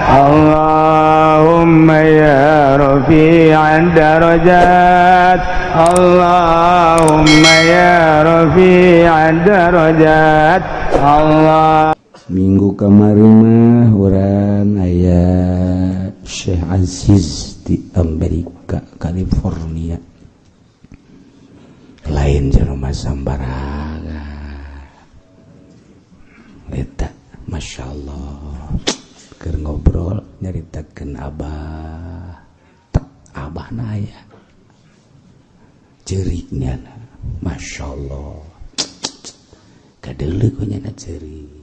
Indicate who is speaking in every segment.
Speaker 1: Allahumma ya rafi'ad darajat, Allahumma ya rafi'ad darajat, Allah.
Speaker 2: Minggu kamari mah urang aya Syekh Aziz di Amerika, California. Lain jelema sambarangan eta, Masya Allah, keur ngobrol nyaritakeun abah tek abah na aya ceuriknya, Masya Allah, kadeuleu ku nyana ceurik.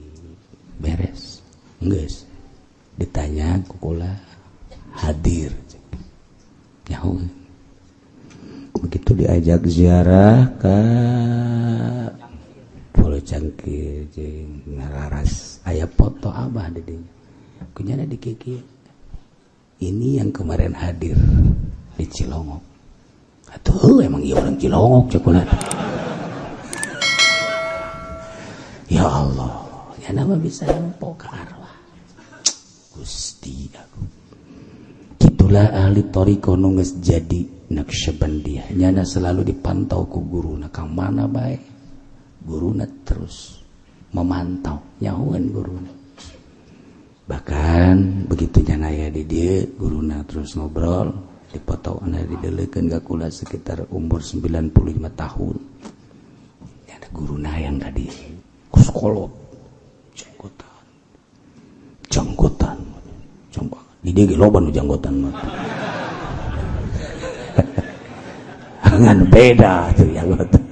Speaker 2: Beres geus ditanya ku kula, hadir nyaho. Begitu diajak ziarah ke Pulau Cangkir jeung ngararas, aya foto abah di dinya ku nyana di kiki, ini yang kemarin hadir di Cilongok. Atuh emang iya orang Cilongok cek kula. Ya Allah, ya nama bisa nempo ka arwah. Gusti aku. Kitulah ahli thariqah nu geus jadi Naqsyabandiyah. Nyana selalu dipantau ku guruna ka mana bae. Guruna terus memantau, nyahoan guruna. Bahkan begitu nyana aya di dieu, guruna terus ngobrol, dipoto anu dideleukeun ka kula sekitar umur 95 tahun. Nyana guruna yang tadi kuskolot janggotan janggotan janggotan di dia ge loba nu janggotan mah. Ngan beda tuh janggotan.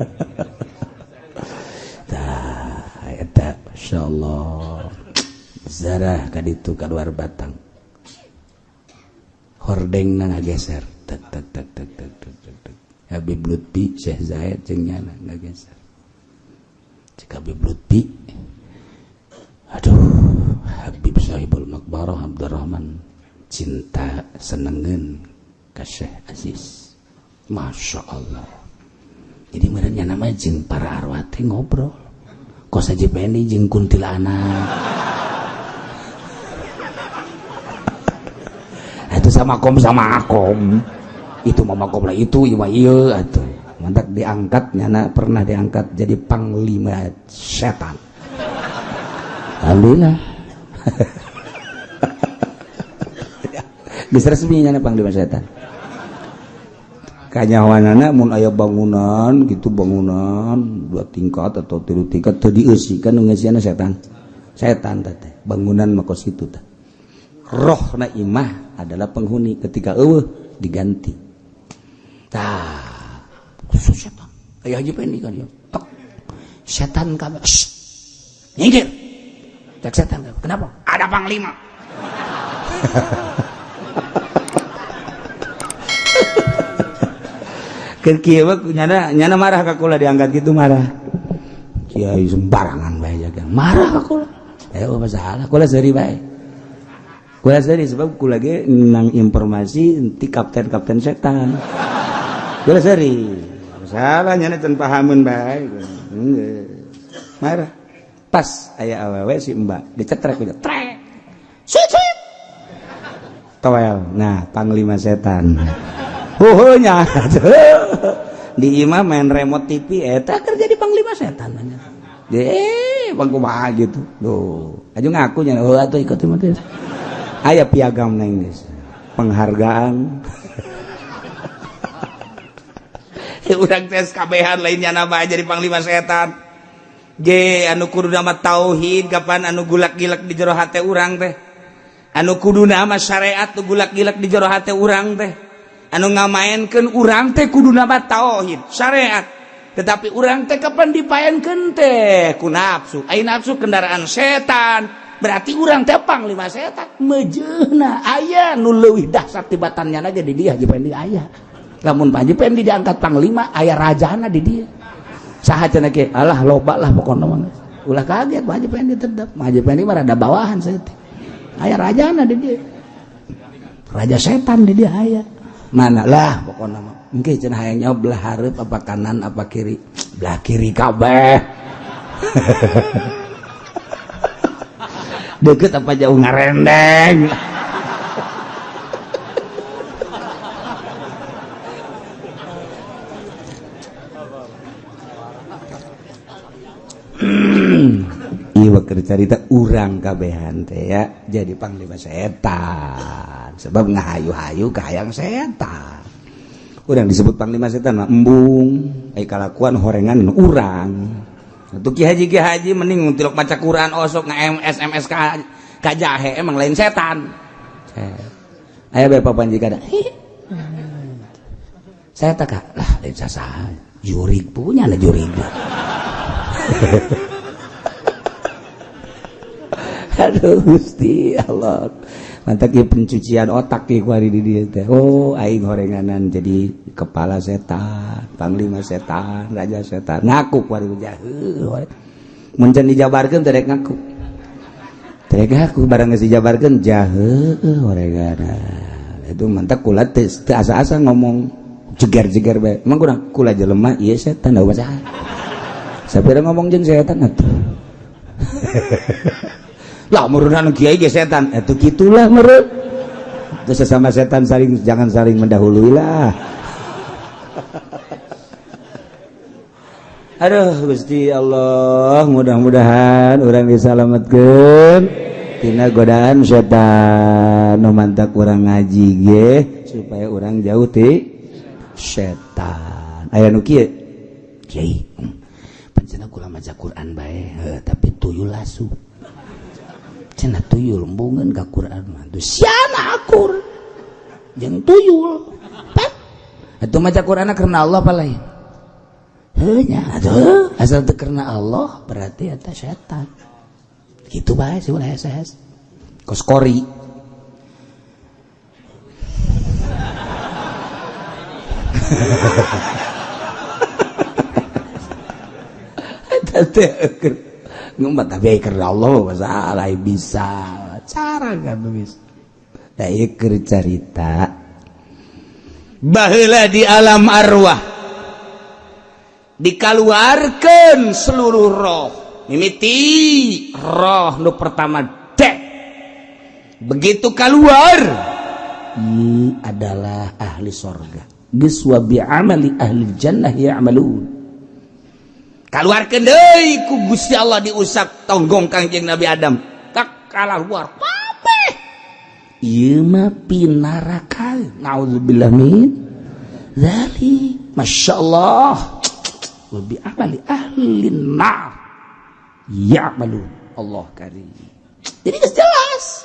Speaker 2: Tah eta masyaallah zarah ka ditu kaluar batang hordengna ngageser tek tek tek tek tek tek tek. Habib Lutfi Syekh Zaid jeung nyana ngageser. Cek Habib Lutfi, aduh, Habib Sahibul Makbarah Abdurrahman cinta senengen ka Syekh Aziz. Masya Allah. Jadi merenya nama jeung para arwah teh ngobrol. Kos Haji Pendi jeung kuntilanak. Itu sama kom sama akom. Itu mah makom lah itu ieu mah ieu atuh. Mantak diangkat nyana pernah diangkat jadi panglima setan. Alhamdulillah. Geus resmi nyana panglima setan. Kanyahoanana mun aya bangunan gitu, bangunan 2 tingkat atau 3 tingkat teu dieusi kan nu ngeusiana setan. Setan teh bangunan mah kos kitu tah. Rohna imah adalah penghuni, ketika eueuh diganti. Tah, khusus setan. Aya Haji Pendi kan ya. Tek. Setan kabeh. Nyingkir. Cek setan kabeh. Kenapa? Ada panglima. Keur kieu mah nyana marah ka kula diangkat gitu marah. Kiai sembarangan bae jaga. Marah ka kula. Eh masalah kula seuri bae. Kula seuri sebab kula ge nang informasi ti kapten-kapten setan. Kula seuri. Masalah nyana can pahameun bae. Marah. Pas aya awewe si Mbak dicetrek ku trek. Suit suit. Toel. Nah, panglima setan. Huhunya di imah main remote TV eta kerja di panglima setan nya. Bang kumaha gitu. Duh, aju ngaku nya heuh atuh ikut mah teh. Aya piagam nang geus. Penghargaan. Urang tes kabehan lainnya nama jadi panglima setan. Ge anu kudu nama tauhid kapan anu gulak-gilak di jero hate urang teh. Anu kudu nama syariat nu gulak-gilak di jero hate urang teh. Anu ngamaenkeun urang teh kudu nama tauhid syariat, tetapi urang teh kapan dipaenkeun teh ku nafsu. Ai nafsu kendaraan setan, berarti urang teh panglima setan. Mejeuna aya nu leuwih dahsyat tibatan nyana ge di dia Haji Pendi aya. Lamun Haji Pendi diangkat panglima aya rajana di dia. Saha cenah ge alah loba lah pokona mah. Ulah kaget Haji Pendi tetep. Haji Pendi mah rada bawahan saeutik. Aya rajana di dia. Raja setan di dia aya. Mana lah pokoknya mah engke cenah hayang nyawa belah hareup apa kanan apa kiri, belah kiri kabeh. Deket apa jauh ngarendeng. keur carita urang kabehan teh ya jadi panglima setan sebab ngahayu-hayu ka hayang setan. Urang disebut panglima setan mah embung ai kalakuan horengan urang. Atuh ki haji mending tilok maca Quran osok nge-SMS ka jahe emang lain setan. Aya bae papanjikan. Saya tak lah lain sasaha. Jurig punya lah jurig. Aduh Gusti Allah. Mantap ieu pencucian otak ieu kuari di dieu teh. Oh aing horenganan jadi kepala setan, panglima setan, raja setan. Ngaku kuari heuh. Mun can dijabarkeun teh rek ngaku. Teh rek ngaku barang geus dijabarkeun jaheuh horenganan. Itu mantap kula teh asa-asa ngomong jeger-jeger bae. Emang kurang kula jelema ieu setan da saha. Sapira ngomong jeung setan atuh. Lah meureunana kiai ge setan. Atuh kitulah meureun. Terus sesama setan saling jangan saling mendahului lah. Aduh Gusti Allah, mudah-mudahan urang disalametkeun tina godaan setan. Nu mantak urang ngaji ge supaya urang jauh ti setan. Aya nu kieu kiai pancena kula maca Quran bae tapi tuyul asup cenah tuyul embungeun ka Quran mah tuh siana akur jeung tuyul pat atuh maca Quran karena Allah apa lain heuh nya atuh asal teu karena Allah berarti eta setan kitu bae sih ulah hese-hese kos kori. Ngumpat tapi karena Allah masalah bisa cara kan bisa. Da ieu keur carita baheula di alam arwah dikaluarkeun seluruh roh mimiti roh nu pertama dek begitu keluar ini adalah ahli sorga geus wa bi amali ahli jannah ya'malun. Kaluarkeun deui ku Gusti Allah diusap tonggong Kangjeng Nabi Adam tak kalah luar kabeh ieu mah pinaraka naudzubillah min dzalik masyaallah wa bi amali ahli nar ya'malun. Allah karim. Jadi geus jelas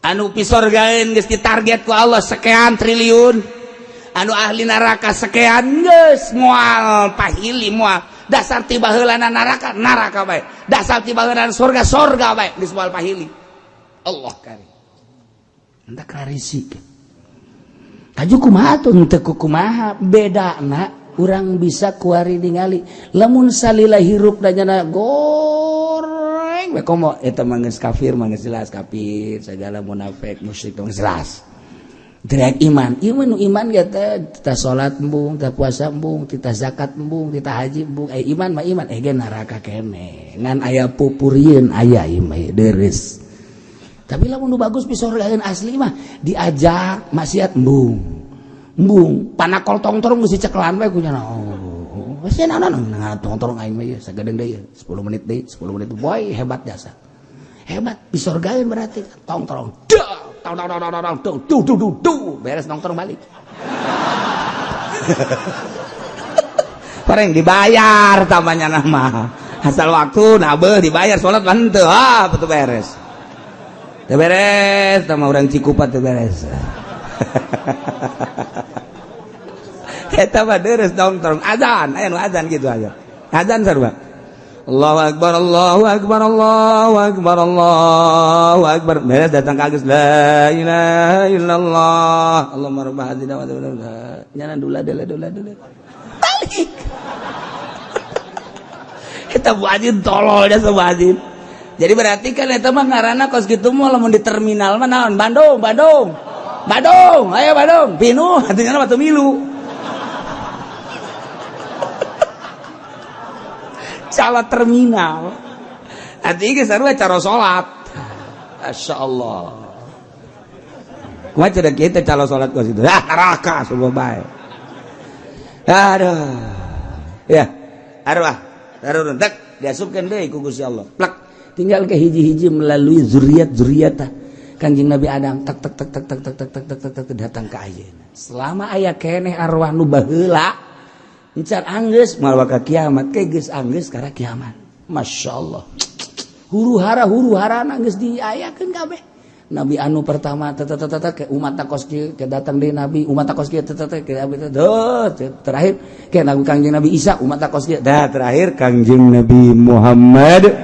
Speaker 2: anu pisorgaeun geus ditarget ku Allah sekian triliun, anu ahli neraka sekian geus moal pahili moal. Dasar tiba heulana neraka neraka bae, dasar tiba heulana surga surga bae geus moal pahili. Allah karim. Entah karisi kaju kumaha tuh henteu kumaha bedana urang bisa kuari ningali lamun salila hirup da nyana goreng we komo eta mah geus kafir mah geus jelas kafir segala munafik musyrik mah jelas. Derek iman, iman iman ge teh tita salat embung, tita puasa embung, tita zakat embung, tita haji embung. Iman mah iman, ge neraka keneh. Ngan aya pupurieun aya ieu mah deres. Tapi lamun nu bagus pisorgaeun asli mah diajak maksiat embung. Embung, panakol tongtrong geus dicekelan we ku nya. Oh, geus naon tongtrong aing mah ieu sagedeung deui 10 menit deui, 10 menit boy hebat jasa. Hebat pisorgaeun berarti tongtrong. Tong tong tong tong tong du du du du beres nongkrong balik. Pareng dibayar tambahnya nama. Asal waktu nabeuh dibayar salat mah henteu ah betul beres. Teu beres tah urang Cikupa teu beres. Eta mah deres nongkrong azan aya nu azan kitu aja. Azan sarua. Allahu akbar Allahu akbar Allahu akbar Allahu akbar. Beres datang ka Agus la ilaha illallah. Allahumma rabb hadhihi da'wati nyana dula dula dula dula. Balik. Eta bu azin tolol da bu azin. Jadi berarti kan eta mah ngaranna kos kitu mah lamun di terminal mah naon Bandung Bandung. Bandung, ayo Bandung, pinuh artinya mah teu milu. Cara terminal artinya geus sarua cara salat. Masya Allah. Kumaha cenah kita cara salat kos itu? Ah neraka semua bae. Aduh. Ya, arwah. Tarurun tek diasupkeun deui ku Gusti Allah. Plek. Tinggal ke hiji-hiji melalui zuriat zuriat Kanjeng Nabi Adam, tak tak tak tak tak tak tak tak tak tak tak datang ke ayeuna. Selama aya keneh arwah nu baheula encan anggeus moal ka kiamat ke geus anggeus karena kiamat. Masya Allah, huru hara huru hara geus diayakeun kabeh. Nabi anu pertama tata ke umat takos kieu, ke datang deui nabi umat takos kieu, tata ke terakhir ke nabi Kangjeng Nabi Isa, umat takos kieu, dah terakhir
Speaker 1: Kangjeng Nabi Muhammad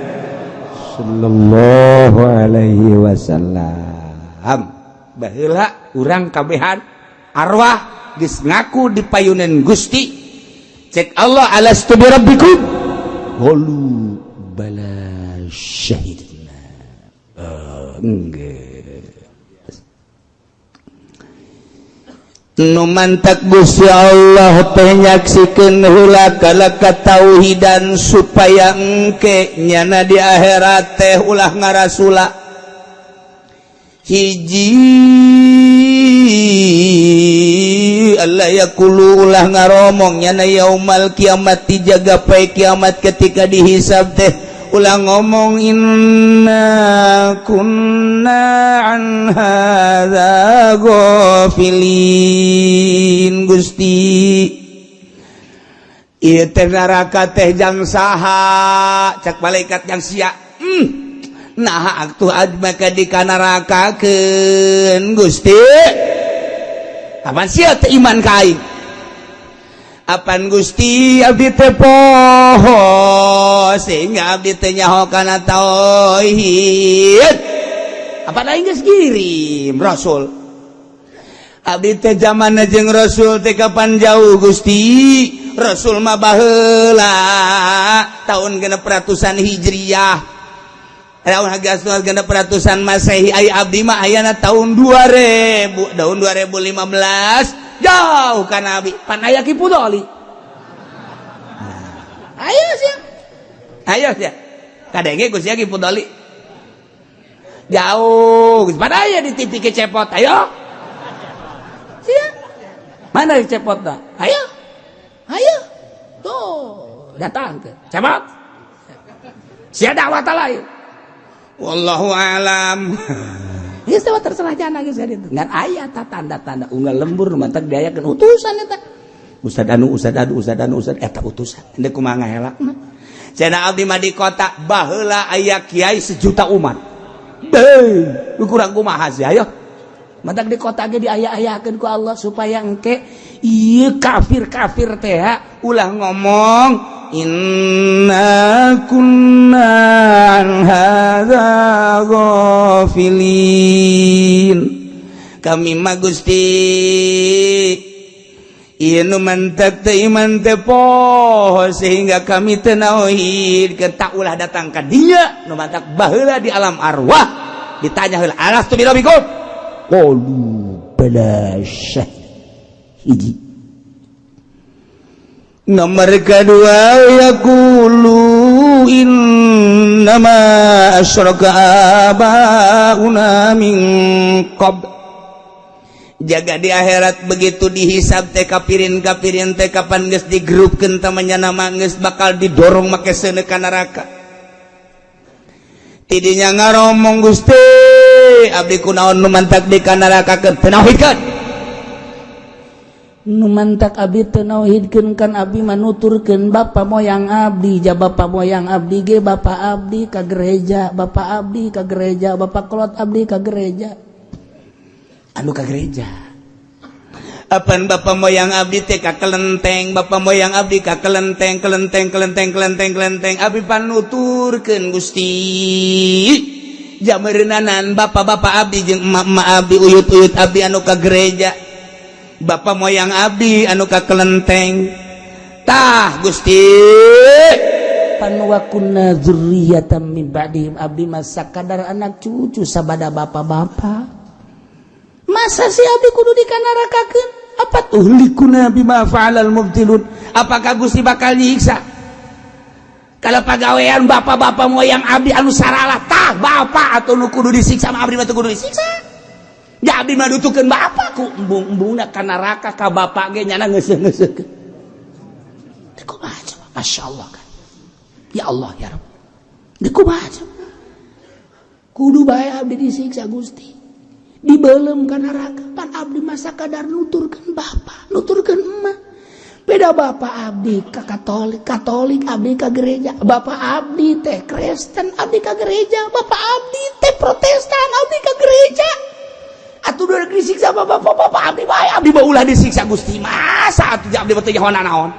Speaker 1: sallallahu alaihi wasallam.
Speaker 2: Baheula urang kabehan arwah geus ngaku di payunan Gusti. Cek Allah, "Alastu bi rabbikum?" Qalu bala syahidna. Enggeus.
Speaker 1: Nu mantak Gusti Allah teh nyaksikeun heula kala katauhidan supaya engke nyana di akhirat teh ulah ngarasula. Hiji, alla yaqulu, ulah ngaromong nyana yaumal kiamat, dijaga pae kiamat ketika dihisab teh ulah ngomong, "Inna kunna an hadza ghafilin." Gusti, ieu teh neraka teh jang saha? Cak malaikat, "Jang sia." Nah, atuh maka dikanarakakeun, Gusti. Kapan sia teh iman ka aing? Apan Gusti, abdi teh poho sehingga abdi teh nyaho kana tauhid. Apa aing geus kirim Rasul? Abdi teh zaman jeung Rasul teh kapan jauh, Gusti. Rasul mah baheula tahun 600-an Hijriah, tahun 600-an Masehi. Ay, abdi mah ayana tahun 2000, tahun 2015, jauh kan abi.
Speaker 2: Pan aya Ki Pudoli, ayo sih, ayo sih kadenge. Gusti, Ki Pudoli jauh. Pan aya di TV kecepot. Ayo sia, mana cepot dah? Ayo, ayo tuh datang ke cepot sia, dakwah lain.
Speaker 1: Wallahu alam.
Speaker 2: Geus teh terserah jana geus itu. Ngan aya ta tanda-tanda unggal lembur mantak diayakeun utusan eta.
Speaker 1: Ustad anu, ustad anu, ustad anu, ustad eta utusan. Henteu kumaha ngahelakna.
Speaker 2: Cenah abdi mah di kota baheula aya kiai sejuta umat. Deuh, kurang kumaha sih, ayo. Mantak di kota ge diaya-ayakeun ku Allah supaya engke ieu kafir-kafir teh
Speaker 1: ulah ngomong, "Inna kunna an hadza ghafilin." Kami mah, Gusti, ieu nu mantak teh iman teh poho sehingga kami teu nauhid ke tak ulah datang ka dinya. Nu mantak baheula di alam arwah ditanya heula, "Alastu bi rabbikum?"
Speaker 2: Qalu bala syahid. Hiji.
Speaker 1: Nomor kedua, yaqulu innama asyraka abauna min qabl.
Speaker 2: Jaga di akhirat begitu dihisab teh kapirin kapirin teh kapan geus digrupkeun tamanya nama geus bakal didorong make seuneu ka neraka. Tidinya ngaromong, "Gusti, abdi kunaon nu mantak di ka neraka?" Teu nu mantak abdi teu nauhidkeun kan abdi manuturkeun bapa moyang abdi. Ja bapa moyang abdi ge bapa abdi ka gereja, bapa abdi ka gereja, bapa kolot abdi ka gereja.
Speaker 1: Anu ka gereja.
Speaker 2: Apan bapa moyang abdi teh ka kelenteng, bapa moyang abdi ka kelenteng, kelenteng, kelenteng, kelenteng, kelenteng. Abdi panuturkeun, Gusti. Jameureunanan bapak-bapak abdi jeung emak-emak abdi, uyut-uyut abdi anu ka gereja, bapak moyang abdi anu ka kelenteng. Tah, Gusti, pan wa kunna dzurriyyatan min ba'dihim, abdi masa kadar anak cucu sabada bapak-bapak. Masa sih abdi kudu dikanarakakeun?
Speaker 1: Apa tuhlikuna bima fa'alal mubtilun?
Speaker 2: Apakah Gusti bakal nyiksa kalau pagawean bapak-bapak moyang abdi anu saralah? Tah, bapak atau nu kudu disiksa mah abdi mah kudu disiksa. Ya abdi mah nutukeun bapak ku embung-embungna ka neraka ka bapak ge nyana ngeuseuh-ngeuseuhkeun. Teu kumaha coba? Masya Allah kan. Ya Allah ya Rabb. Teu kumaha coba?
Speaker 1: Kudu bae abdi disiksa Gusti. Dibelem ka neraka pan abdi masa kadar nuturkeun bapa, nuturkeun emak. Beda bapak abdi ka Katolik, Katolik abdi ka gereja, bapak abdi teh Kristen abdi ka gereja, bapak abdi teh Protestan abdi ka gereja. Atuh udah disiksa bapak-bapak abdi bae, abdi mah ulah disiksa Gusti. Masa atuh abdi mah teu nyaho naon.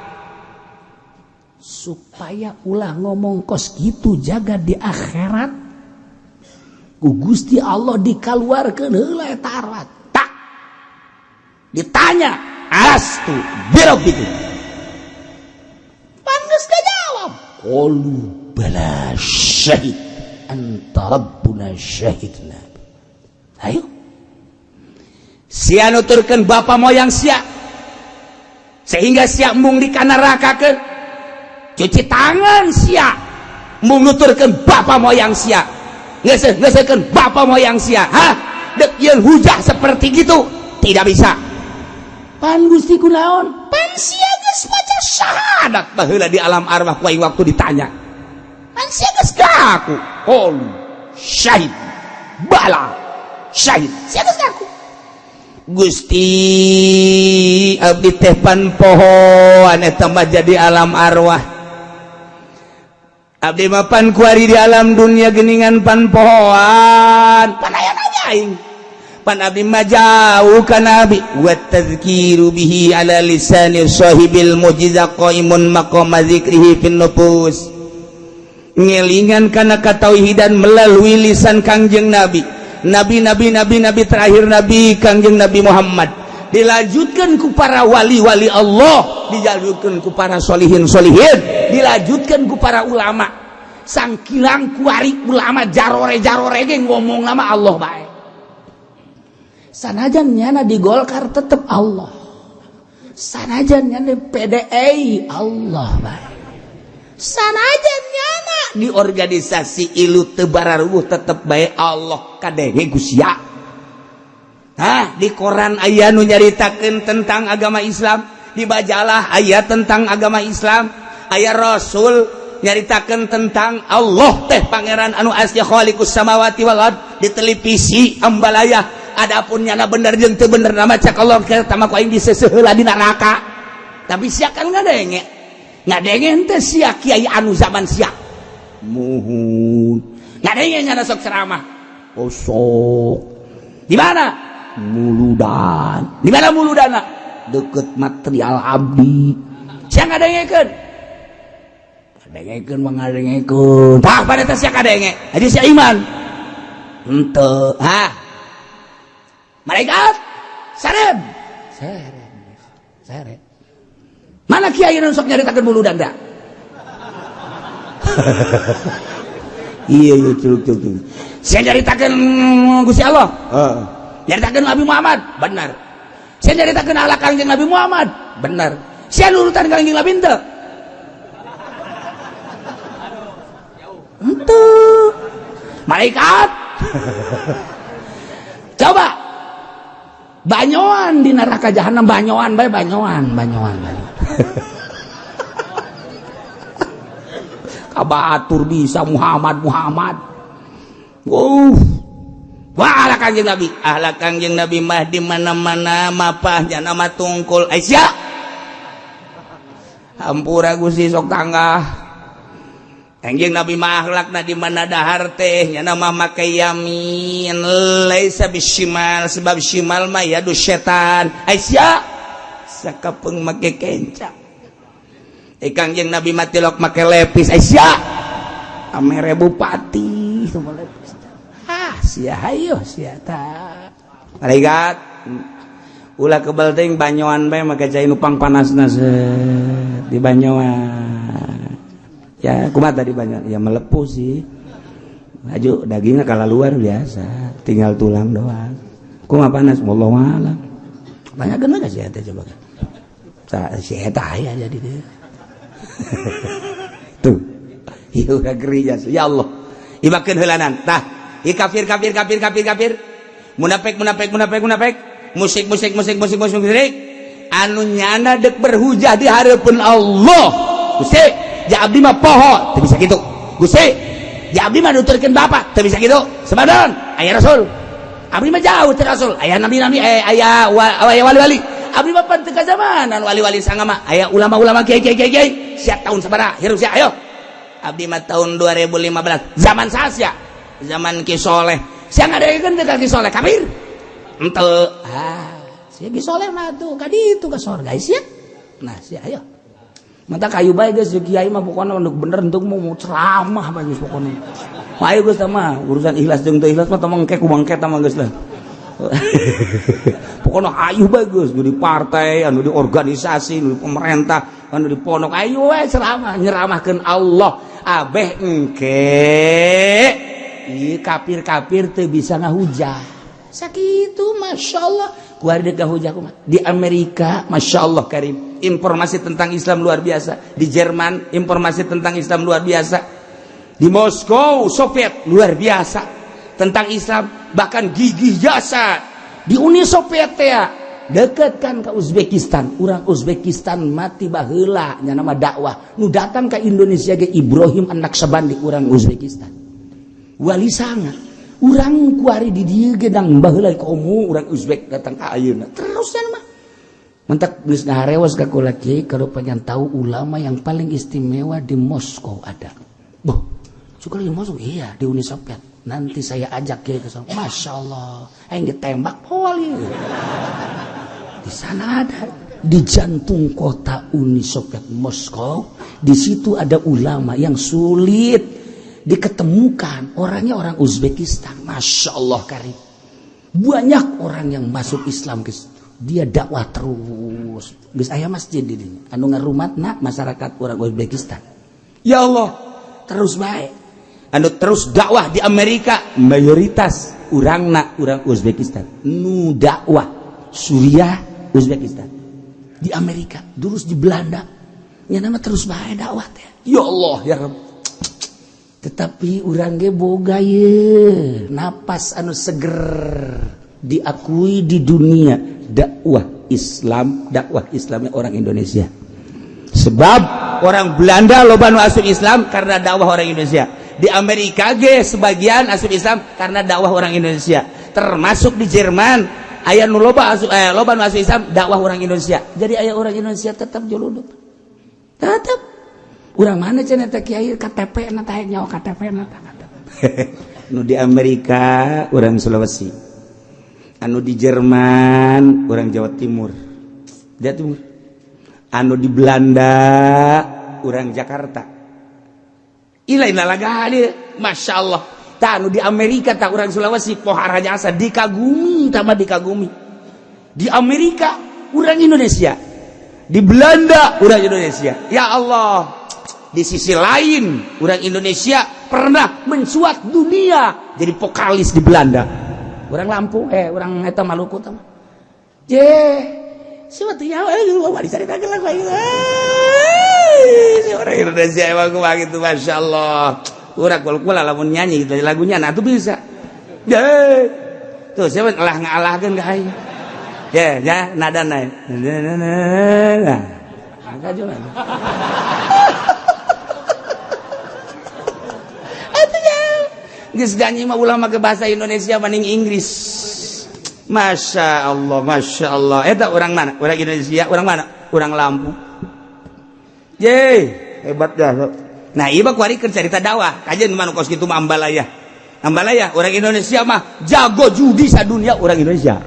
Speaker 1: Supaya ulah ngomong kos gitu jaga di akhirat ku Gusti Allah dikaluarkeun heula eta arwah. Tak ditanya alastu birabbikum, pan geus kajawab qalu bala syahid anta rabbuna syahidna. Ayo sia nuturkeun bapa moyang sia sehingga sia embung dikanarakakeun, cuci tangan sia embung nuturkeun bapa moyang sia, ngeuseuh-ngeuseuhkeun bapa moyang sia. Hah, dek yeun hujah seperti gitu tidak bisa. Pan Gusti kunaon? Pan sia geus maca syahadat baheula di alam arwah ku aing waktu ditanya. Pan sia geus ngaku. Qalu syahid bala syahid. Sia geus ngaku. Gusti abdi teh pan pohoan eta mah jadi alam arwah. Abdi mah pan kuari di alam dunia geningan pan pohoan. Pan aya nanya aing. Pan abdi mah jauh ka nabi wa tadzkiru bihi ala lisani sahibil mujizah qaimun maqama dzikrihi fin nufus. Ngelingan kana katauhidan melalui lisan Kangjeng Nabi. Nabi nabi nabi nabi terakhir nabi Kangjeng Nabi Muhammad dilanjutkan ku para wali-wali Allah, dilanjutkan ku para solihin solihin, dilanjutkan ku para ulama. Sangkilang kuari ulama jarore jarore ge ngomong nama Allah bae. Sanajan nyana di Golkar tetep Allah, sanajan nyana di PDI Allah bae, sanajan nyana di organisasi ilu teu bararubuh tetep bae Allah kadenge ku sia. Hah, di koran aya nu nyaritakeun tentang agama Islam, di majalah aya tentang agama Islam, aya Rasul nyaritakeun tentang Allah teh pangeran anu asli khaliqus samawati wal ard di televisi ambalaya. Adapun nyana bener jeung teu bener nama cak Allah tama ku aing diseuseheula di neraka. Tapi sia kan ngadenge. Ngadenge henteu sia kiai anu zaman sia. Muhun. Ngadenge nyana sok ceramah. Oh sok. Di mana? Muludan. Di mana muludana? Deket material abdi. Sia ngadengekeun. Ngadengekeun mah ngadengekeun. Tah pada teh sia kadenge. Jadi sia iman. Henteu. Hah. Malaikat seret. Seret. Seret. Mana kiai nu sok nyaritakeun muludan da? Iya iya culuk culuk. Sia nyaritakeun Gusti Allah. Heeh. Nyaritakeun Nabi Muhammad, benar. Sia nyaritakeun akhlak Kangjeng Nabi Muhammad, benar. Sia nurutan Kangjeng Nabi henteu? Henteu. Malaikat. Coba banyoan di neraka jahanam, banyoan bae, banyoan, banyoan, banyoan. Kabatur bisa Muhammad Muhammad. Wah ahlak Kangjeng Nabi, ahlak Kangjeng Nabi mah di mana-mana mapah jana mah tungkul. Aisyah. Hampura Gusti sok tanggah. Kangjeng Nabi mah akhlakna di mana dahar teh nyana mah make yamin laisa bisyimal sebab syimal mah yadu setan. Aisyah sakapeung make kenca. Kangjeng Nabi mah tilok make lepis. Aisyah amere bupati sama lepis. Ah sia hayo sia ta. Malaikat ulah kebal teuing banyoan bae make cai nu pangpanasna di banyoan. Ya kumaha tadi banyak ya melepuh sih. Laju dagingnya kalah luar biasa, tinggal tulang doang. Kumaha panas wallahu alam. Banyak kena sih eta coba. Si eta aya jadi dia. Tuh. Ieu udah gereja ya Allah. Ibakeun heulanan. Tah, ieu kafir kafir kafir kafir kafir. Munafik munafik munafik munafik. Musik musik musik musik musik musik. Anu nyana dek berhujah di hareupeun Allah. Gusti, ja abdi mah poho, teu bisa kitu. Gusti, Ya abdi mah nuturkeun bapak, teu bisa kitu. Semadon, aya rasul. Abdi mah jauh teu rasul, aya nabi-nabi, aya aya wali-wali. Abdi mah pan teu kazamanan wali-wali sangama, aya ulama-ulama kiai-kiai kiai. Siap tahun sabaraha? Hirup sia, ayo. Abdi mah tahun 2015. Zaman saha? Zaman Ki Soleh. Sia ngadegeun teu ka Ki Soleh kafir? Henteu. Ah, sia Ki Soleh mah tuh ka ditu ka sorga sia. Nah, sia ayo. Mata kayu bae geus kiai mah pokona untuk bener untuk mau ceramah bae geus pokona. Ayo geus mah urusan ikhlas jeung teu ikhlas mah tong engke ku bangket mah geus lah. Pokona ayu bae geus di partai, anu di organisasi, anu di pemerintah, anu di pondok ayo we ceramah nyeramahkeun Allah. Abeh engke ieu kafir-kafir teu bisa ngahujah. Sakitu masyaallah. Kuari deuk ngahujah kumaha? Di Amerika masyaallah karim. Informasi tentang Islam luar biasa. Di Jerman informasi tentang Islam luar biasa. Di Moskow Soviet luar biasa tentang Islam, bahkan gigih jasa di Uni Soviet ya deket kan ke Uzbekistan. Orang Uzbekistan mati baheula nya nama dakwah. Nu datang ke Indonesia ge Ibrahim An-Naqsyabandi orang Uzbekistan. Wali sanga urang kuari di dieu ge dang baheula komo urang Uzbek datang ka ayeuna. Terus mah mentak geus ngaharewas ka kula kiai, kalau pengen tahu ulama yang paling istimewa di Moskow ada. Boh, suka di Moskow? Iya, di Uni Soviet. Nanti saya ajak kiai ke sana. Masya Allah, aing ditembak poli. Di sana ada di jantung kota Uni Soviet Moskow. Di situ ada ulama yang sulit diketemukan. Orangnya orang Uzbekistan. Masya Allah karim. Banyak orang yang masuk Islam ke situ. Dia dakwah terus. Geus aya masjid di dinya. Anu ngarumatna masyarakat orang Uzbekistan. Ya Allah, terus baik. Anu terus dakwah di Amerika mayoritas urangna urang Uzbekistan. Nu dakwah Suriah, Uzbekistan. Di Amerika, terus di Belanda. Nya nama terus bae dakwah teh. Ya Allah ya Rabb. Tetapi urang ge boga ye napas anu seger diakui di dunia dakwah Islam, dakwah Islamnya orang Indonesia. Sebab orang Belanda loba nu asup Islam karena dakwah orang Indonesia. Di Amerika ge sebagian asup Islam karena dakwah orang Indonesia. Termasuk di Jerman aya nu loba asup loba nu asup Islam dakwah orang Indonesia. Jadi aya orang Indonesia tetap juluduk. Tetap. Urang mana cenah teh kiai KTP na teh nyawa KTP na teh. Nu di Amerika orang Sulawesi. Anu di Jerman orang Jawa Timur. Jawa Timur. Anu di Belanda orang Jakarta. Ilain lalaga dia. Masya Allah. Tah anu di Amerika tak orang Sulawesi pohara jasa dikagumi tambah dikagumi. Di Amerika orang Indonesia. Di Belanda orang Indonesia. Ya Allah. Di sisi lain orang Indonesia pernah mencuat dunia jadi vokalis di Belanda. Orang Lampung orang eta Maluku tah. Je, siapa tuh ya? Dicaritakeun lah si orang Indonesia emang kumaha gitu Masya Allah. Urang kalau kula lamun nyanyi gitu lagunya nah tuh bisa. Je. Tuh siapa lah ngalahkeun ka aing. Ya, ya nada naik. Nah, kaju. Geus nyanyi mah ulah make bahasa Indonesia mending Inggris. Masya Allah, Masya Allah. Eta orang mana? Orang Indonesia, orang mana? Orang Lampung. Ye, hebat dah. Nah, ieu mah kuari keur carita dakwah. Kajian mah nu kos kitu mah ambalaya. Ambalaya, orang Indonesia mah jago judi sadunia orang Indonesia.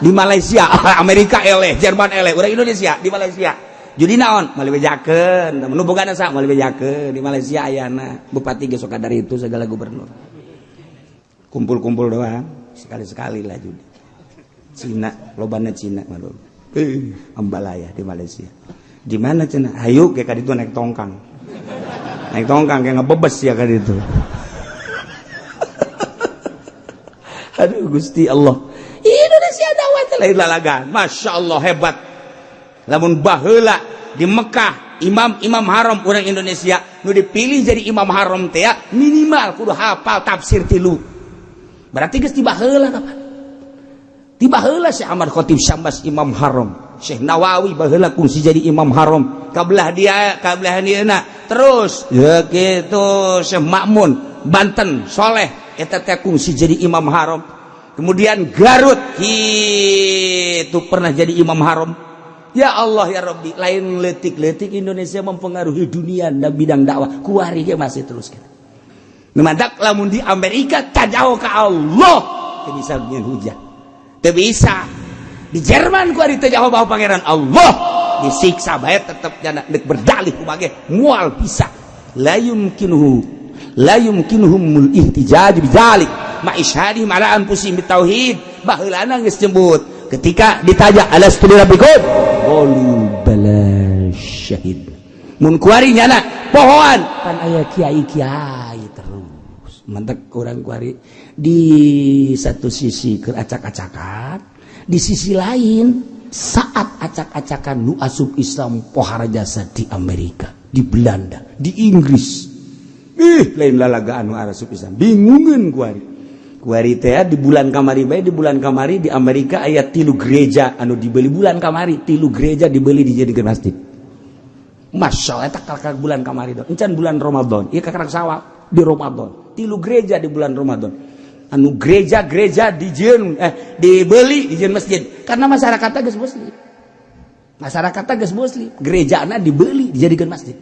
Speaker 1: Di Malaysia, Amerika eleh, Jerman eleh, orang Indonesia di Malaysia. Judi naon? Moal bejakeun. Nu bogana sa moal bejakeun di Malaysia ayana. Bupati ge sok dari itu segala gubernur. Kumpul-kumpul doang, sekali-sekali lah judi. Cina, lobana Cina mah. Ambalaya di Malaysia. Di mana cenah? Hayu kayak kaditu naik tongkang. Naik tongkang kayak ngebebes ya kaditu. Aduh Gusti Allah. Indonesia dakwah teh lain lalagan. Masya Allah hebat. Lamun baheula di Mekah imam-imam haram orang Indonesia nu dipilih jadi imam haram teh minimal kudu hafal tafsir tilu. Berarti geus tiba heula kapan? Tiba heula Syekh Ahmad Khatib Syambas imam haram. Syekh Nawawi baheula kungsi jadi imam haram. Kabelah dia kabelah dieuna
Speaker 2: Terus ya gitu, Syekh Makmun Banten soleh eta teh kungsi jadi imam haram. Kemudian Garut itu pernah jadi imam haram. Ya Allah ya Rabbi, lain letik-letik Indonesia mempengaruhi dunia dan bidang dakwah kuari ge masih terus gitu. Matak lamun di Amerika tajauh ke Allah teu bisa nyeun hujah, teu bisa. Di Jerman kuari teu jauh bahwa Pangeran Allah, disiksa bae tetep jana deuk berdalih kumaha ge moal bisa. La yumkinuhu, la yumkinuhumul ihtijaj bidzalik ma isyhadihim ala anfusihim bitauhid. Baheulana geus jembut ketika ditanya alastu birabbikum, qalu bala syahid. Mun kuari nyana pohoan pan aya kiai-kiai terus. Matak kurang kuari di satu sisi keur acak-acakan, di sisi lain saat acak-acakan nu asup Islam pohara jasa di Amerika, di Belanda, di Inggris. Ih, lain lalagaan nu asup Islam bingungeun kuari. Kuari teh di bulan kamari bae, di bulan kamari di Amerika aya 3 gereja anu dibeli. Bulan kamari 3 gereja dibeli, dijadikan masjid. Masya Allah, eta kakak bulan kamari do. Encan bulan Ramadan, ieu kakak Sawal di Ramadan. 3 gereja di bulan Ramadan. Anu gereja-gereja dijieun, dibeli, dijieun masjid karena masyarakatnya geus muslim. Masyarakatnya geus muslim, gerejana dibeli dijadikan masjid.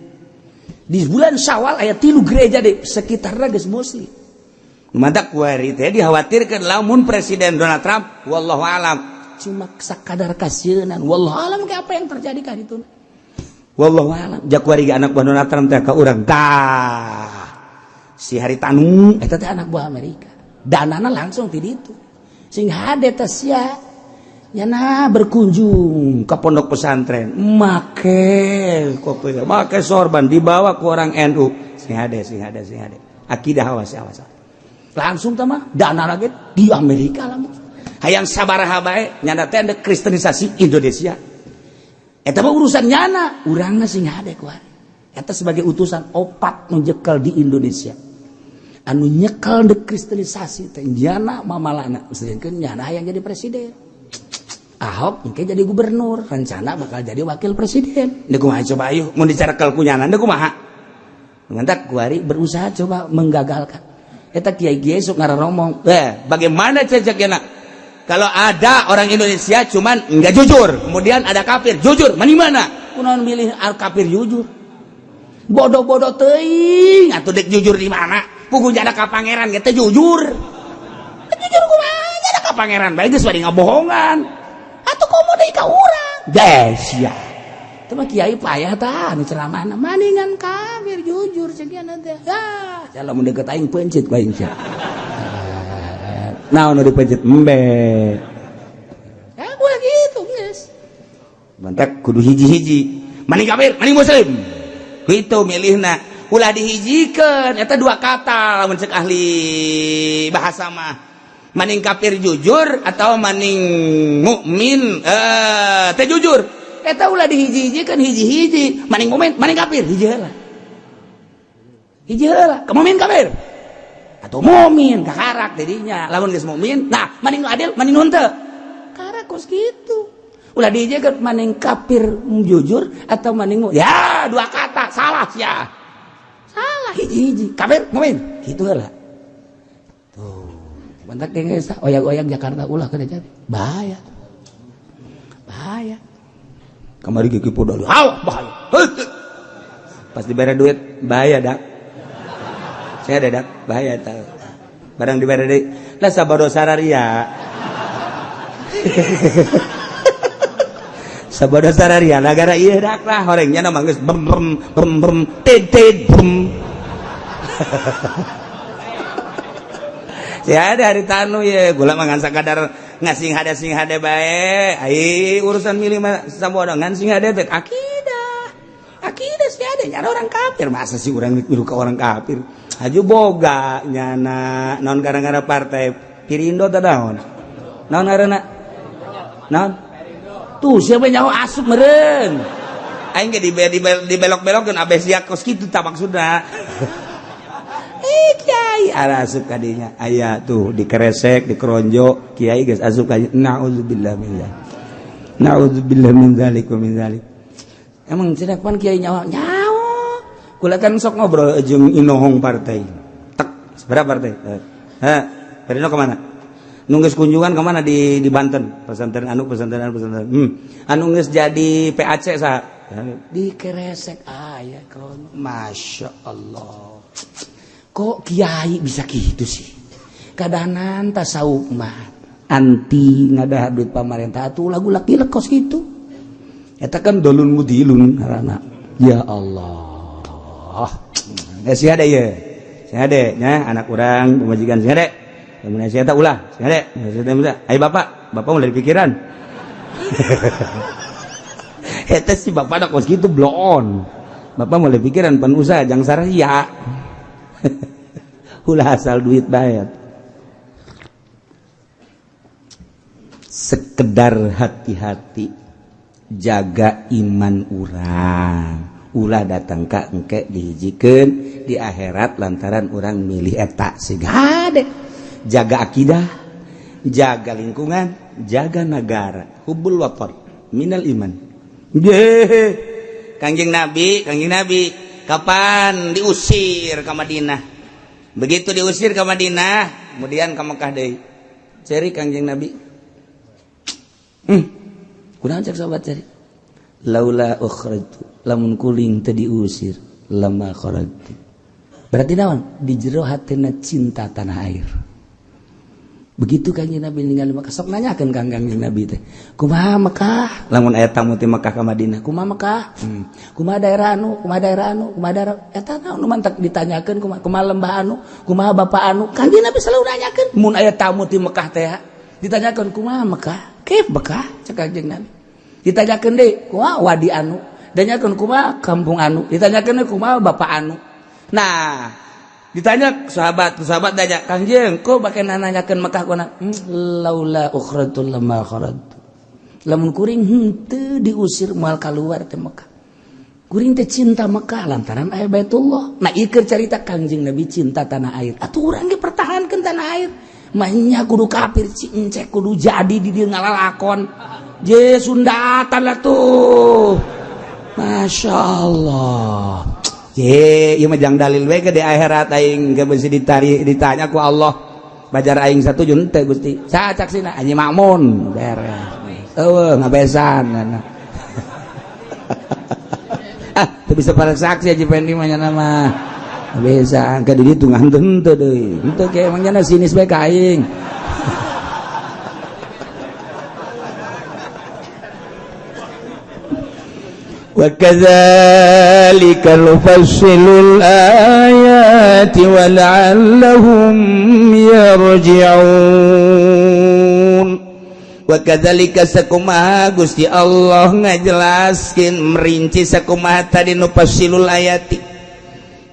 Speaker 2: Di bulan Syawal aya 3 gereja di sekitarnya geus muslim. Matak kuari teh dikhawatirkan lamun Presiden Donald Trump, wallahu alam, cuma sakadar kasieunan, wallahu alam ke apa yang terjadi kan itu. Wallahu alam. Jak kuari anak buah Donald Trump teh ka urang tah. Si Hary Tanoe eta teh anak buah Amerika. Danana langsung ti ditu. Sing hade teh sia nyana berkunjung ke pondok pesantren, make kopi, make sorban, dibawa ke orang NU. Sing hade, sing hade, sing hade. Akidah awas, awas. Langsung tama dana lagi di Amerika lah. Hayang sabaraha bae nyana teh ada kristenisasi Indonesia. Eta mah urusan nyana, urangna sing hade kuari. Eta sebagai utusan opat nu nyekel di Indonesia. Anu nyekel de kristenisasi teh nyana mamalana, sedangkan nyana hayang jadi presiden. Ahok engke jadi gubernur, rencana bakal jadi wakil presiden. Deuk kumaha coba ayo mun dicarekel ku nyana, deuk kumaha? Matak kuari berusaha coba menggagalkan. Eta kiai-kiai sok ngararomong. Bagaimana ceceknya? Kalau ada orang Indonesia cuman nggak jujur, kemudian ada kafir jujur, mana mana? Kunaon milih al kafir jujur? Bodoh-bodoh teuing, atuh dek jujur di mana? Puguh ada ka pangeran ge teh jujur. Jujur kumaha? Ada ka pangeran bae geus bari ngabohongan. Atuh komo deui ka urang. Des ya. Teu mah kiai payah tah anu ceramahna, maningan kafir jujur ceuk teh. Ah, lamun deket aing pencit ku aing sia. Naon nu dipencit embe. Ya ulah gitu geus. Matak kudu hiji-hiji. Maning kafir, maning muslim. Itu milihna. Ulah dihijikeun eta dua kata lamun cek ahli bahasa mah. Maning kafir jujur atau maning mukmin teh jujur. Eta ulah dihiji-hijikeun hiji-hiji. Maning mukmin, maning kafir hiji heula. Hiji heula, ke mukmin kafir. Atau mukmin kakarak didinya. Lamun geus mukmin, nah maning nu adil, maning nu henteu. Karak kos kitu. Ulah dihijikeun maning kafir jujur atau maning mu. Ya, dua kata salah sia. Salah hiji-hiji. Kafir mukmin kitu heula. Tuh. Matak geus oyag-oyag Jakarta ulah kada jadi. Bahaya. Bahaya. Kamari ge kipu dulu. Haw, bahaya. Pas dibayar duit, bahaya dak. Saya ada dak, bahaya tahu. Barang dibayar deui, lah sabodo sararia. Sabodo sararia nagara ieu dak lah horengnya mah geus bem bem bem bem ted ted bem. Ya ada Hary Tanoe ya, gula mah ngan sakadar ngasing hade sing hade bae. Ai urusan milih mah sabodo ngan sing hade teh akidah. Akidah sih ada nyana orang kafir, masa sih orang milu ke orang kafir? Haju boga nyana non gara-gara partai Pirindo teh naon? Naon ngaranna? Naon? Tuh siapa nyawa asup meureun. Aing ge dibelok-belokkeun abeh sia kos kitu tak maksudna. Kiai ara asup kadinya aya tuh dikeresek dikeronjo kiai geus asup ka naudzubillah min dzalik, naudzubillah min dzalik wa min dzalik. Emang cenah pan kiai nyawa nyawa Kula kan sok ngobrol jeung inohong partai. Tek, seberapa partai? Heh, Perino kemana? Nu geus kunjungan kemana di Banten? Pesantren anu, pesantren anu, pesantren. Anu geus jadi PAC saha? Di keresek aya kon. Masya Allah. Kok kiai bisa gitu sih? Kadanan tasawuf mah anti ngadahar duit pamarentah atuh lagu laki kos gitu. Eta kan dolun mudilun ngaranna. Ya Allah. Eh, si ada ya. Si ada nya anak urang pemajikan si ada. Lamun si eta ulah, si ada. Si eta ai bapak, bapak mulai pikiran. Eta si bapak dah kos gitu bloon. Bapak mulai pikiran pan usaha jang saria. Ulah asal duit bayar. Sekedar hati-hati jaga iman urang. Ulah datang ka engke dihijikeun di akhirat lantaran urang milih eta sigade. Jaga akidah, jaga lingkungan, jaga negara. Hubbul watan minal iman. Ye. Kangjeng Nabi kapan diusir ke Madinah? Begitu diusir ke Madinah, kemudian ke Mekah deui. Ceri Kangjeng Nabi. Kunaon cek sahabat ceri? Laula ukhrajtu, lamun kuling teu diusir, lama kharajtu. Berarti naon? Di jero hatina cinta tanah air. Begitu Kangjeng Nabi ninggal Mekah, sok nanyakeun ka Kangjeng Nabi teh. Kumaha Mekah? Lamun aya tamu ti Mekah ka Madinah, kumaha Mekah? Kumaha daerah anu, kumaha daerah anu, kumaha daerah eta naon nu mantak ditanyakeun kumaha, kumaha lembah anu, kumaha bapak anu. Kangjeng Nabi selalu nanyakeun mun aya tamu ti Mekah teh ditanyakeun kumaha Mekah? Kaif Mekah? Cek Kangjeng Nabi. Ditanyakeun deui kumaha wadi anu, ditanyakeun kumaha kampung anu, ditanyakeun deui kumaha bapak anu. Nah, ditanya sahabat, sahabat tanya, "Kangjeng, kok bake nanyakeun Mekah kuna?" Laula ukhrajtu lama kharajtu. Lamun kuring henteu diusir moal kaluar teh Mekah. Kuring teh cinta Mekah lantaran aya Baitullah. Nah, ieu carita Kangjeng Nabi cinta tanah air. Atuh urang ge pertahankeun tanah air. Mah kudu kafir cincek kudu jadi di dieu ngalalakon. Je sundatan lah tuh. Masya Allah. Je, ieu mah jang dalil we ke di akhirat aing ge beusi ditanya ku Allah. Bajar aing satuju henteu Gusti. Saha caksina? Haji Makmun. Beres. Eueuh ngabesan. Ah, teu bisa para saksi Haji Pendi mah nya mah. Ngabesan ka di ditu ngantun henteu deui. Henteu ke emang nya sinis bae ka aing.
Speaker 1: وكذلك نفصل الآيات ولعلهم يرجعون.
Speaker 2: وكذلك sakumaha Gusti Allah ngajelaskeun merinci sakumaha tadi نفصل الآيات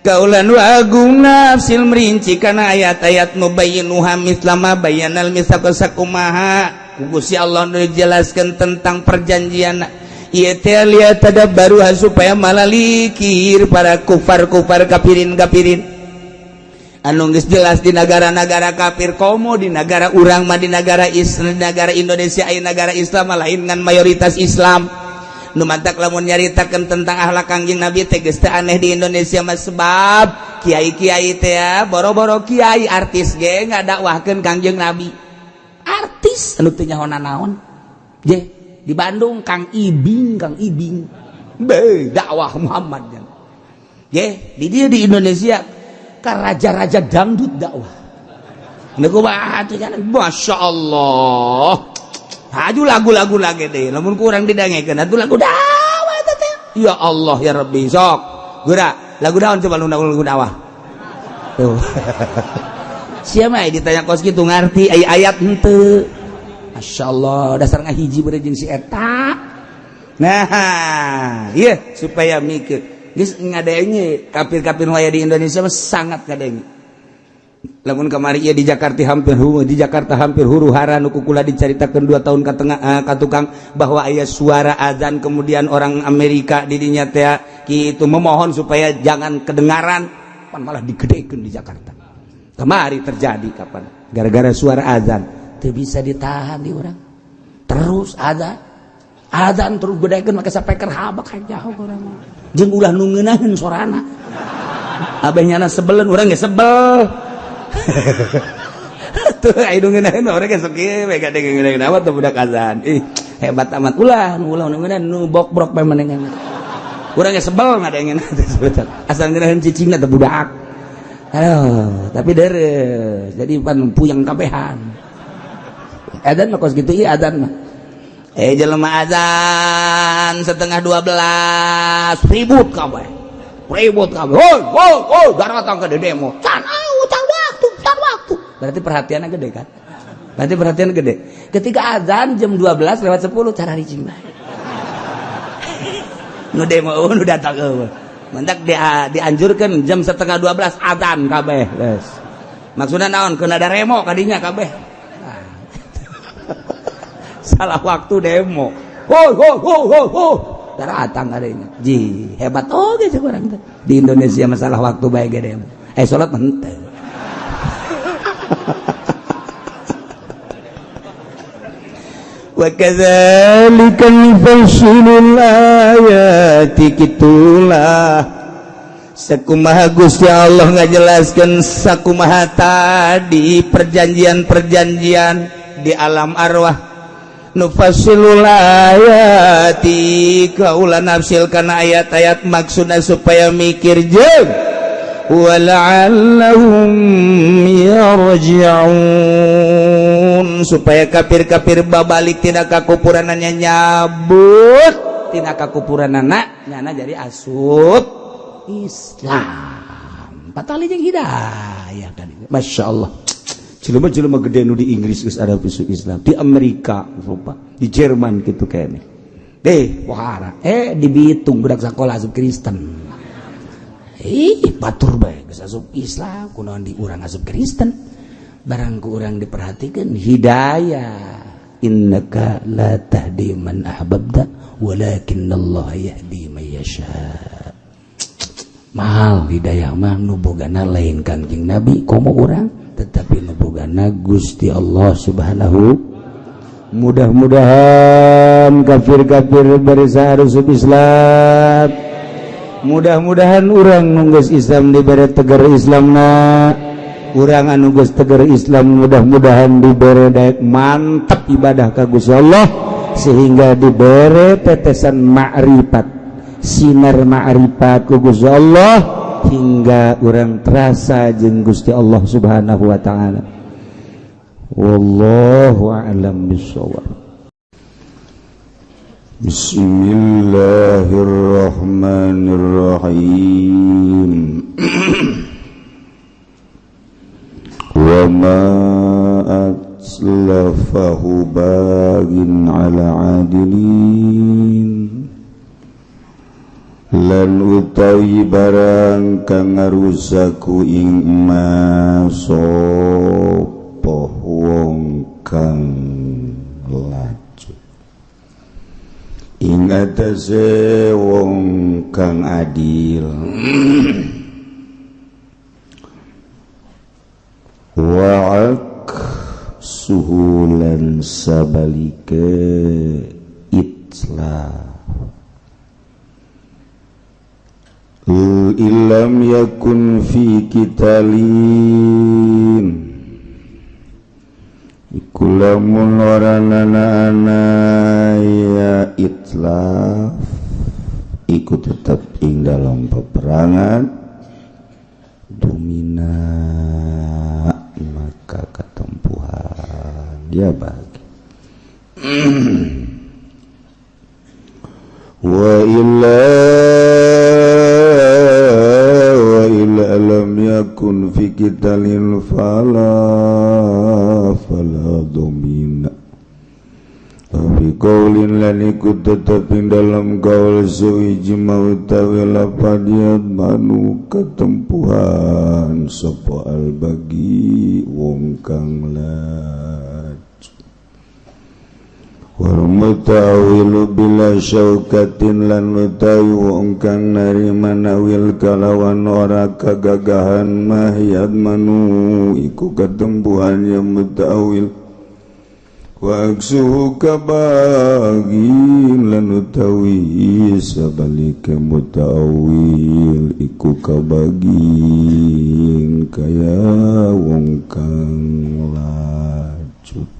Speaker 2: kaulan wa agung nafsil merinci kana ayat-ayat نبينها مثل ما بينا الميثاق sakumaha ku Gusti Allah nu dijelaskeun tentang perjanjian ieu teh ليتدبروا supaya malalikir para kufar-kufar kafirin-kafirin anu geus jelas di negara-negara kafir komo di negara urang mah, di negara Islam, negara Indonesia aya negara Islam lain ngan mayoritas Islam. Nu mantak lamun nyaritakeun tentang akhlak Kangjeng Nabi teh geus teu aneh di Indonesia mah, sebab kiai-kiai teh boro-boro kiai, artis ge ngadakwahkeun Kangjeng Nabi. Artis anu teu nyaho naon je di Bandung, Kang Ibing, Kang Ibing be dakwah Muhammad je di dia. Di Indonesia ka raja-raja dangdut dakwah. Masya Allah, aju lagu-lagu lagi deh lamun kurang didangekeun atuh lagu dakwah eta teh. Ya Allah ya Rabbi, sok geura lagu daun coba lu lagu dakwah tuh. Siapa ditanya kos kitu ngarti aya ayat henteu. Masya Allah, dasar ngahiji beureum jeung si eta. Nah iya, supaya mikir geus ngadenge kafir-kafir nu aya di Indonesia mah sangat ngadenge. Lamun kamari ieu di Jakarta hampir di Jakarta hampir huru hara nu kukula dicaritakeun 2 tahun ka tengah ka tukang bahwa aya suara azan, kemudian orang Amerika di dinya teh kitu memohon supaya jangan kedengaran, pan malah digedekeun di Jakarta. Kamari terjadi kapan gara-gara suara azan teu bisa ditahan di urang, terus azan azan terus gedekeun make speaker habak jauh urang mah jeung ulah nu ngeunaheun sorana.
Speaker 1: Abeh nyana sebelen, urang ge sebel. Tuh aya nu ngeunaheun urang ge sok kieu we gade ngeunaheun amat tuh budak azan. Ih, hebat amat, ulah ulah nu ngeunaheun nu bok-brok bae manengan. Urang ge sebel ngadengeun asal ngeunaheun cicingna teh budak. Aduh, tapi deres. Jadi pan puyeng kabehan. Adzan mah kos kitu ieu adzan mah. Jelema azan 11.30 ribut kabeh. Ribut kabeh. Hoi, hoi, hoi, datang ke demo. Can can waktu, can waktu. Berarti perhatiannya gede kan? Berarti perhatian gede. Ketika azan jam 12.10 cara ricing bae. Nu demo nu datang eueuh. Mentak dianjurkan jam 11.30 azan kabeh. Geus. Maksudna naon? Keun ada remo kadinya kabeh. Nah. Salah waktu demo. Hoi hoi hoi hoi hoi. Datang adanya. Ji, hebat oge cek urang teh. Di Indonesia masalah waktu bae ge demo. Salat mah henteu. Wa kadzalika nufassilul ayati, kitulah sakumaha Gusti Allah ngajelaskeun sakumaha tadi perjanjian-perjanjian di alam arwah. Nufassilul ayati, kaula nafsil kana ayat-ayat, maksudna supaya mikir jeung wala'allahum yarji'un, supaya kafir-kafir babalik tina kakupuranana, nyabut tina kakupuranana nyana jadi asup Islam patali jeung hidayah kan. Masya Allah, jelema-jelema gede nu di Inggris geus ada asup Islam, di Amerika rupa, di Jerman gitu kayaknya deh wahara di Bitung budak sekolah asup Kristen. Ih, batur bae geus asup Islam, kunaon di urang asup Kristen? Barang ku urang diperhatikan hidayah, innaka la tahdi man ahbabta walakinnallaha yahdi man yasha. Mahal hidayah mah, nu bogana lain Kangjeng Nabi komo urang, tetapi nu bogana Gusti Allah Subhanahu. Mudah-mudahan kafir-kafir barisa asup Islam. Mudah-mudahan urang nu geus Islam dibere tegar Islamna, urang anu geus tegar Islam mudah-mudahan dibere daek mantap ibadah ka Gusti Allah, sehingga dibere tetesan ma'rifat, sinar ma'rifat ku Gusti Allah, hingga urang terasa jeung Gusti Allah Subhanahu wa taala. Wallahu a'lam bissawab. Bismillahirrahmanirrahim. Wa ma atlafahu bagin ala adilin, lan utawi barang kang ngarusaku ing ma sapa wong kang ing atase wong kang adil, wa'ak suhulan sabalike itla illam yakun fi kitalin, iku lamun ora ana ya itlaf iku tetep ing dalam peperangan, domina maka ketempuhan dia bagi. Wa illa wa illa lam yakun fi qitalin fala fala domina fi qaulin, lan iku tetep ing dalam qaul suwiji mau utawi lapad manu ketempuhan sapa albagi wong kang laju. Wal mutawilu bila syaukatin, lan utawi wong kang narima nawil kalawan ora kagagahan mahyad manu iku ketempuhan ya mutawil. Wa aksuhu kabagin lan utawi sabalike mutawil iku kabagin kaya wong kang lacut.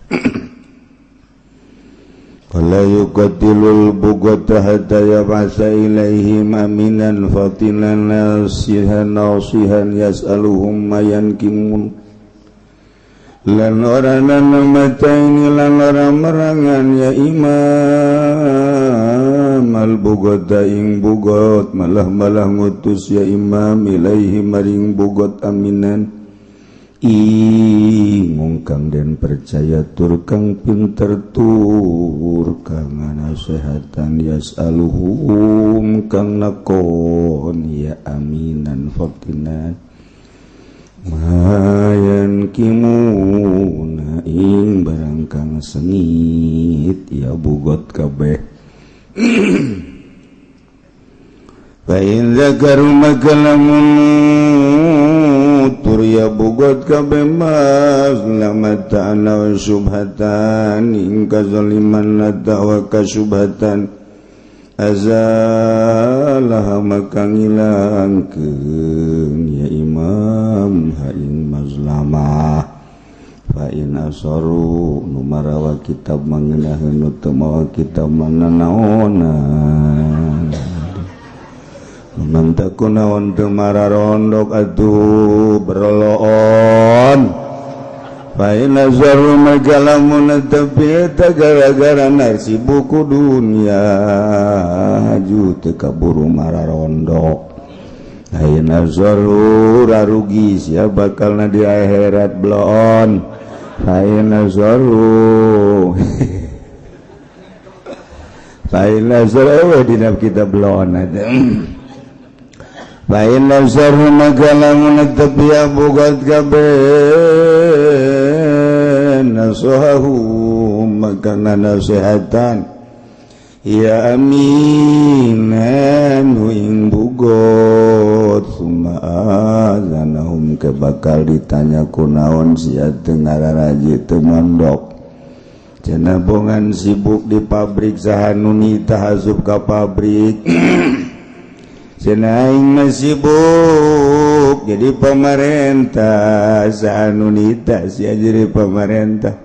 Speaker 1: Wala yuqatilul bugata hatta yab'atsa ilaihim aminan fatinan nasihan nasihan yas'aluhum ma yankimun. Lan ora mataini lan ora merangan ya imam al bugata ing bugot malah-malah ngutus ya imam ilaihi maring bugot aminan ing kang den percaya tur kang pinter tur kang nasehatan yasaluhum kang nakon ya aminan fatinan mayan kimuna ing barang kang sengit ya bugot kabeh. Fa in zakaru makalamun tur ya bugot kabeh mazlamatan wa syubhatan ing kazaliman wa kasyubhatan azalah maka ngilangkeun ya imam ha ing mazlamah. Fa in asaru nu marawa kitab mangenaheun nu teu mawa kitab mananaonan mantakun naon teu mararondok atuh beroloon. Fa in asaru maka lamun tapi eta gara-gara narsi buku dunia haju teu kaburu mararondok. Ayeuna zaru rugi sia bakalna di akhirat bloon. Ayeuna zaru Ayeuna zaru dina kitab bloon ada. Ayeuna zaru maka lamun tapi bugat kabeh nasahu maka nasehatan ya aminan ing bugot summa azanahum ke bakal ditanya kunaon sia teu ngararaji teu mondok cenah bongan sibuk di pabrik saha nu nitah asup ka pabrik cenah aing mah sibuk jadi pemerintah saha nu nitah sia jadi pemerintah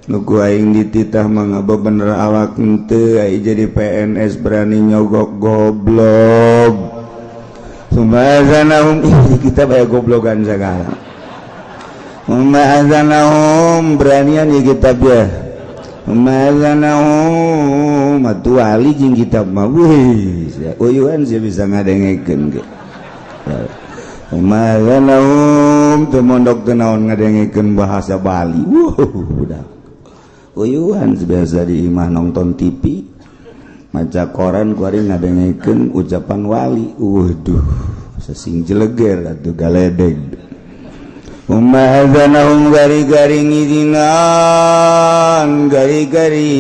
Speaker 1: nuku aing dititah mangaba bener awak henteu ai jadi PNS berani nyogok goblok. Sumazanahum kita baya goblogan segala. Sumazanahum beranian ya kitab ya. Sumazanahum atuh wali jeung kitab mah wih uyuhan sia bisa ngadengekeun ge. Sumazanahum teu mondok teu naon ngadengekeun bahasa Bali. Wuh budak. Uyuhan biasa di imah nonton TV maca koran kuari ngadengekeun ucapan wali. Waduh sesing jeleger atuh galedeg. Ummahadzanahum gari-gari ngizinan gari-gari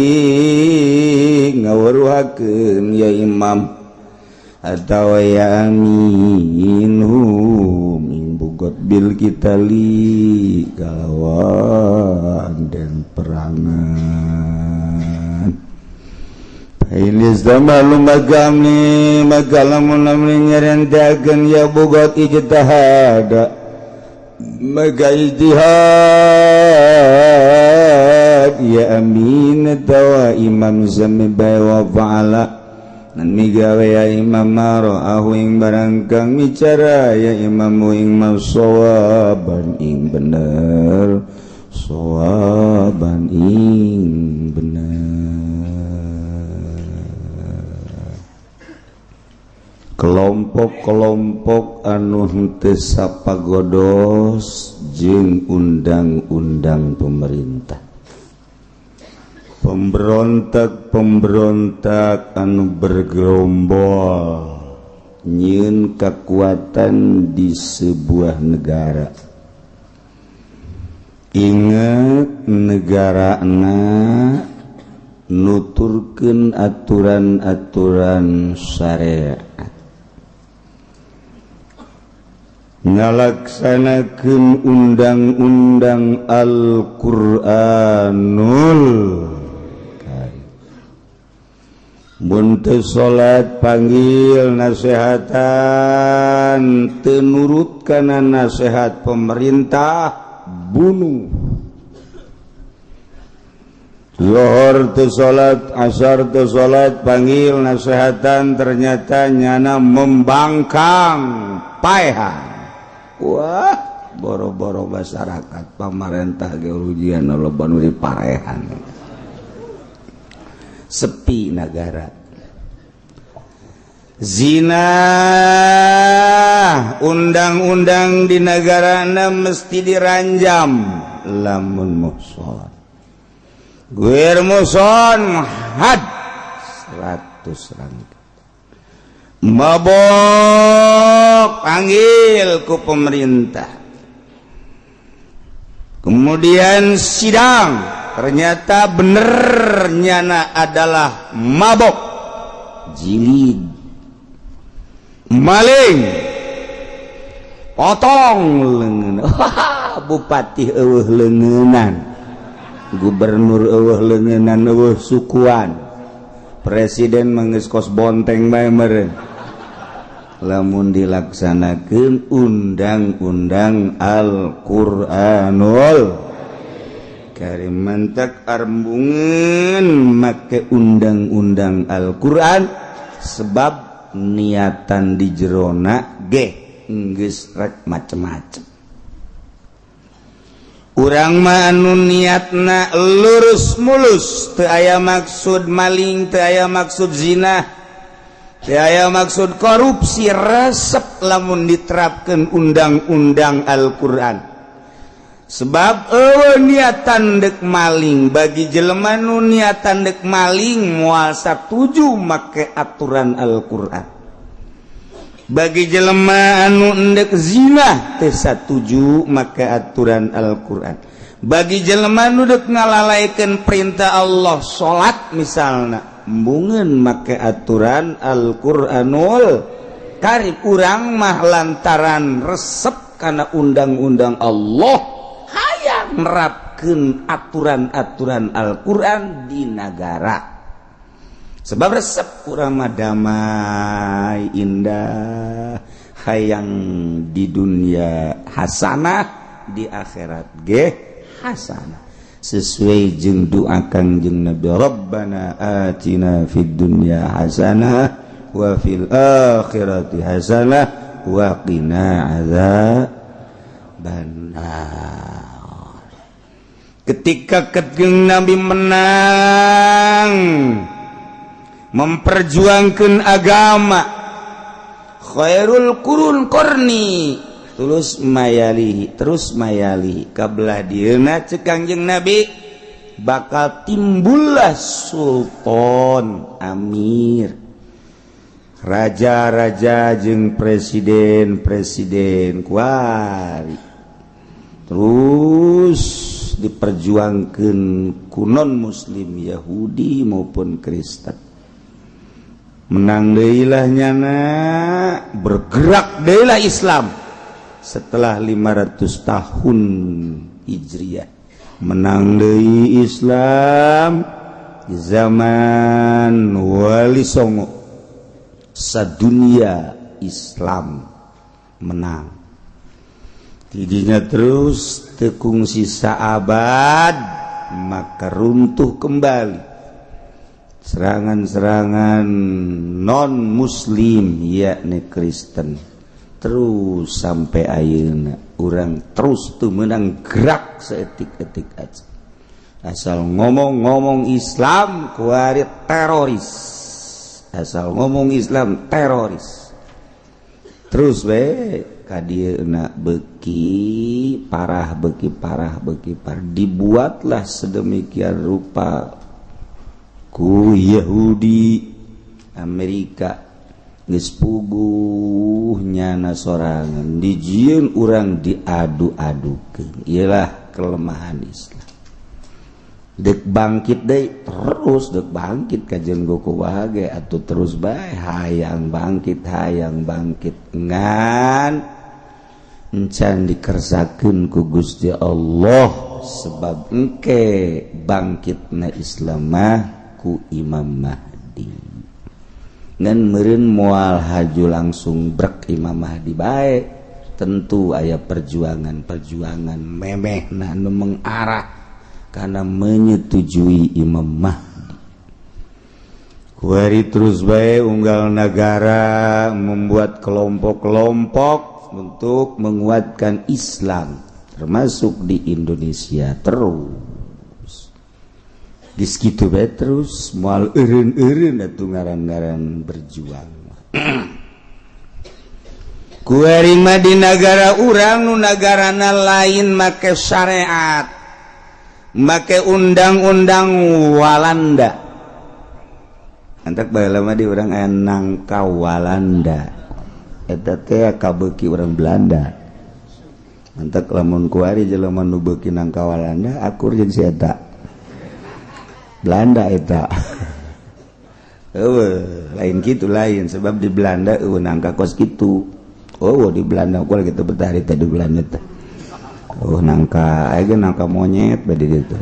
Speaker 1: ngaweruhakeun ya imam atawa ya aminhum ing bugot bil kitali kalawan den perangan. Ini zamalu magamni magalamun amri nyerendakeun ya bugot ijtihad maka ijtihad ya amin tawa imam sami wa fa'ala nan migawe ya imam mara'ahu ing barang kang micara ya imamu ing masawaban ing bener sawaban ing bener. Kelompok-kelompok anu henteu sapagodos jeung undang-undang pemerintah, pemberontak-pemberontak anu bergerombol nyieun kekuatan di sebuah negara. Ingat negarana nuturkeun aturan-aturan syariat. Ngalaksanakeun undang-undang Al-Qur'anul Karim. Mun teu salat, panggil, nasehatan, teu nurut kana nasehat pemerintah, bunuh. Zuhur teu salat, Asar teu salat, panggil, nasehatan, ternyata nyana membangkang, paehan. Wah, boro-boro masyarakat, pamarentah ge ujian loba nu dipaehan. Sepi negara. Zina, undang-undang di negara mesti diranjam lamun muhson. Ghair muhson had 100 rangka. Mabok, panggil ku pemerintah, kemudian sidang, ternyata bener nyana adalah mabok, jilid. Maling, potong leungeun. Bupati euweuh leungeunan, gubernur euweuh leungeunan, euweuh sukuan, presiden mah geus kos bonteng bae meureun lamun dilaksanakeun undang-undang Al-Qur'anul Karim. Mantak embungeun make undang-undang Al-Qur'an, sebab niatan di jerona ge geus rek macem-macem. Urang mah anu niatna lurus mulus, teu aya maksud maling, teu aya maksud zina, teu aya maksud korupsi, resep lamun diterapkan undang-undang Al-Qur'an, sebab euweuh niatan dek maling. Bagi jelema nu niatan dek maling, moal satuju make aturan Al-Qur'an. Bagi jelema anu endek zina, teu satuju make aturan Al-Qur'an. Bagi jelema nu dek ngalalaikan perintah Allah, salat misalna, embungeun make aturan Al-Qur'anul Karim. Urang mah lantaran resep karena undang-undang Allah, hayang nerapkeun aturan-aturan Al-Qur'an di negara, sebab resep urang mah damai, indah, hayang di dunia hasanah, di akhirat ge hasanah, sesuai jeung doa Kangjeng Nabi, "Rabbana atina fid dunya hasanah wa fil akhirati hasanah wa qina adzabannar." Ketika Kangjeng Nabi menang memperjuangkan agama, khairul qurun qarni, terus mayalihi, terus mayalihi, kabelah dieuna cek Kangjeng Nabi bakal timbullah sultan, amir, raja-raja jeung presiden-presiden kuari. Terus diperjuangkan ku non muslim, Yahudi maupun Kristen. Menang deuilah nyana, bergerak deuilah Islam setelah 500 tahun Hijriah. Menang deui Islam di zaman Wali Songo, sadunia Islam menang tidinya. Terus tekung sisa abad, maka runtuh kembali serangan-serangan non muslim, yakni Kristen, terus sampai ayeuna urang terus tuh menang gerak saeutik-eutik aja. Asal ngomong-ngomong Islam, kuari teroris. Asal ngomong Islam, teroris. Terus we kadieuna beki parah, beki parah, beki parah. Dibuatlah sedemikian rupa ku Yahudi Amerika, geus puguh nyana sorangan, dijieun urang diadu-adukeun. Iyalah kelemahan Islam. Dek bangkit deui, terus dek bangkit kajian goku wage atau terus bae hayang bangkit, hayang bangkit. Ngan Encan dikersakeun ku Gusti Allah, sebab engke bangkitna Islam mah ku Imam Mahdi. Ngan meureun moal haju langsung brek Imam Mahdi bae, tentu aya perjuangan-perjuangan memehna anu mengarah karena menyetujui Imam Mahdi. Kuari terus bae unggal negara membuat kelompok-kelompok untuk menguatkan Islam, termasuk di Indonesia. Terus geus kitu bae terus, moal eureun-eureun atuh ngaran-ngaran berjuang. Kuari mah di negara urang, nu nagarana lain make syariat, make undang-undang Walanda. Antak baheula mah di urang aya nangka Walanda, eta teh kabeuki urang Belanda. Mantak lamun kuari jelema nu beuki nangka Walanda akur jeung si eta Belanda eta. Eueuh, lain kitu, lain, sebab di Belanda eueuh nangka kos kitu. Oh, di Belanda gua gitu betah teh di Belanda teh. Oh, nangka aya ge nangka monyet bade ditu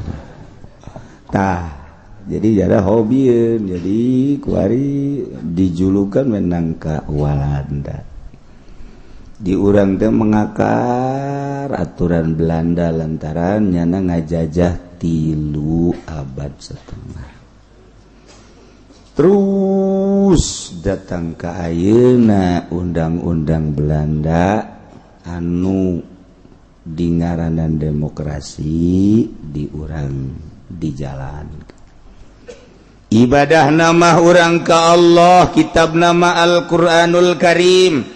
Speaker 1: tah. Jadi jada hobieun, jadi kuari dijulukan nangka Walanda. Di urang teh mengakar aturan Belanda lantaran nyana ngajajah 3 abad setengah. Terus datang ke ayeuna, undang-undang Belanda anu di ngaranan demokrasi di urang di jalan. Ibadah nama urang ke Allah, kitab nama Al-Quranul Karim,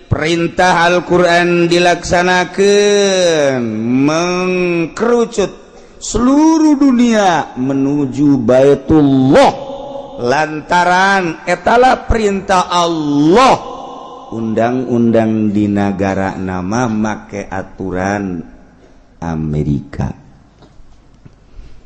Speaker 1: perintah Al-Quran dilaksanakan, mengkerucut seluruh dunia menuju Baitullah lantaran etalah perintah Allah. Undang-undang di negara nama make aturan Amerika.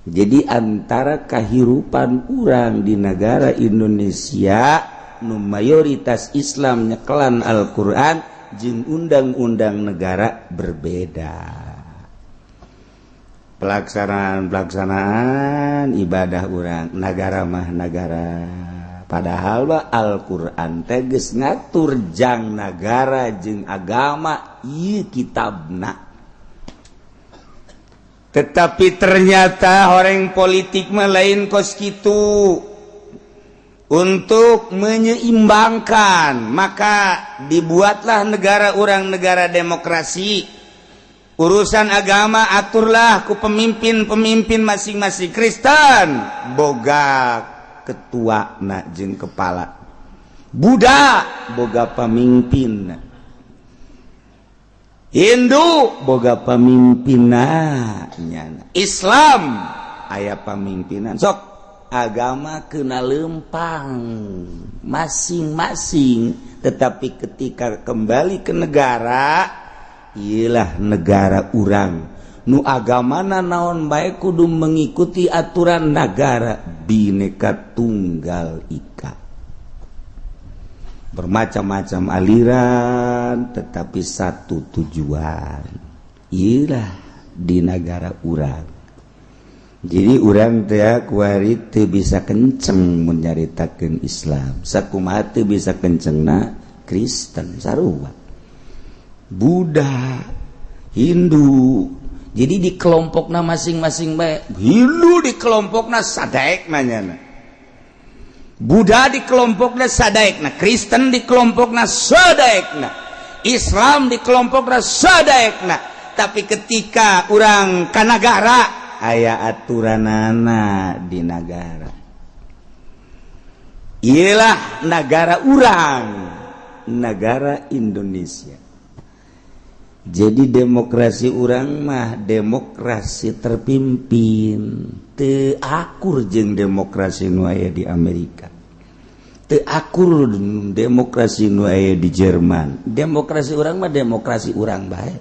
Speaker 1: Jadi antara kehidupan urang di negara Indonesia nu mayoritas Islam, nyekelan Al-Quran, jeung undang-undang negara berbeda. Pelaksanaan pelaksanaan ibadah urang negara mah negara, padahal mah Al-Quran teges ngatur jang negara jeung agama, ieu kitabna. Tetapi ternyata orang politik mah lain kos kitu. Untuk menyeimbangkan, maka dibuatlah negara urang negara demokrasi. Urusan agama aturlah ku pemimpin-pemimpin masing-masing. Kristen boga ketua na jeung kepala, Buddha boga pemimpin, Hindu boga pemimpinna, Islam aya pemimpinan. Sok agama kena lempang masing-masing, tetapi ketika kembali ke negara, ialah negara urang nu agamana naon bae kudu mengikuti aturan negara. Bineka Tunggal Ika, bermacam-macam aliran tetapi satu tujuan, ialah di negara urang. Jadi urang teh kuari teu bisa kenceng menyaritakeun Islam, sakumaha teu bisa kencengna Kristen, sarua Buddha, Hindu. Jadi di kelompokna masing-masing bae. Hindu di kelompokna sadaek nanya, Buddha di kelompokna sadaekna, Kristen di kelompokna sadaekna, Islam di kelompokna sadaekna. Tapi ketika urang ka nagara, aya aturanana di negara. Ialah negara urang, negara Indonesia. Jadi demokrasi urang mah demokrasi terpimpin, teu akur jeung demokrasi nu aya di Amerika, teu akur demokrasi nu aya di Jerman. Demokrasi urang mah demokrasi urang bae,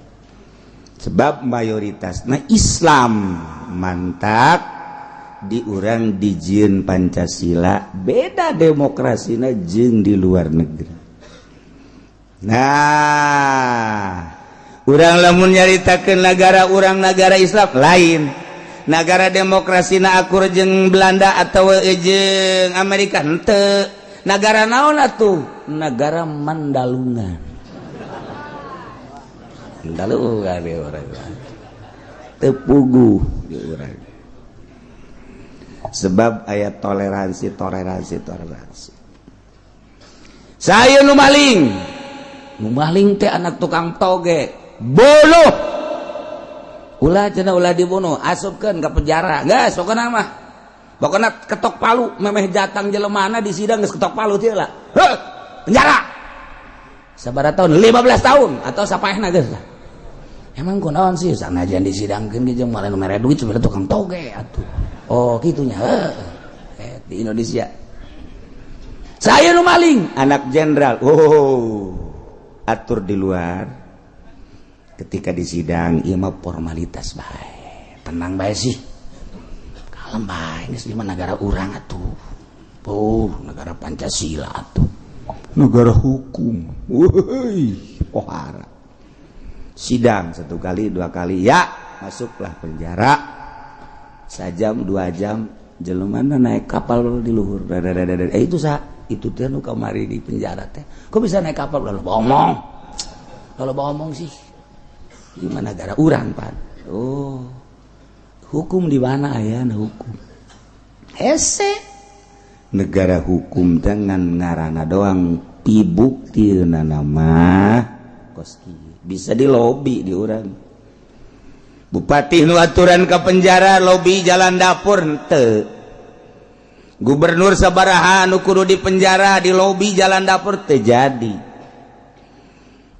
Speaker 1: sebab mayoritas nah Islam. Mantap di urang dijieun Pancasila, beda demokrasina jeung di luar negeri. Nah, Urang lamun nyaritakeun negara urang negara Islam, lain negara demokrasi na akur jeung Belanda atau jeung Amerika, henteu. Negara naon atuh? Negara Mandalungan. Mandalungan di urang teu puguh di urang, sebab aya toleransi, toleransi, toleransi. Saya nu maling, nu maling teh anak tukang toge, bunuh. Ulah cenah, ulah dibunuh, asupkeun ke penjara. Geus, pokona mah, pokona ketok palu. Memeh datang jelemana di sidang geus ketok palu teh lah. Heuh, penjara sabaraha tahun? 15 tahun atau sapaehna geus lah. Emang kunaon sih? Sanajan disidangkeun ge jeung malah nu mere duit sebenarnya tukang toge atuh. Oh, kitunya. Heuh. Eh, di Indonesia saya nu maling anak jenderal, oh, atur di luar. Ketika di sidang, ieu mah formalitas bae, tenang bae sih, kalem bae, geus di negara urang atuh. Oh, negara Pancasila atuh, negara hukum. Woi, pohara sidang satu kali, dua kali, ya masuklah penjara. Sajam 2 jam jelema naik kapal di luhur. Eh, itu sa itu teh nu kamari di penjara teh kok bisa naik kapal? Lalu ngomong, kalau ngomong sih gimana negara urang pan? Oh, hukum di mana aya hukum? Hese negara hukum dengan ngarana doang, pibukti nama kos bisa di lobi di urang. Bupati nu aturan ke penjara lobi jalan dapur henteu. Gubernur sabaraha nu kudu di penjara di lobi jalan dapur terjadi.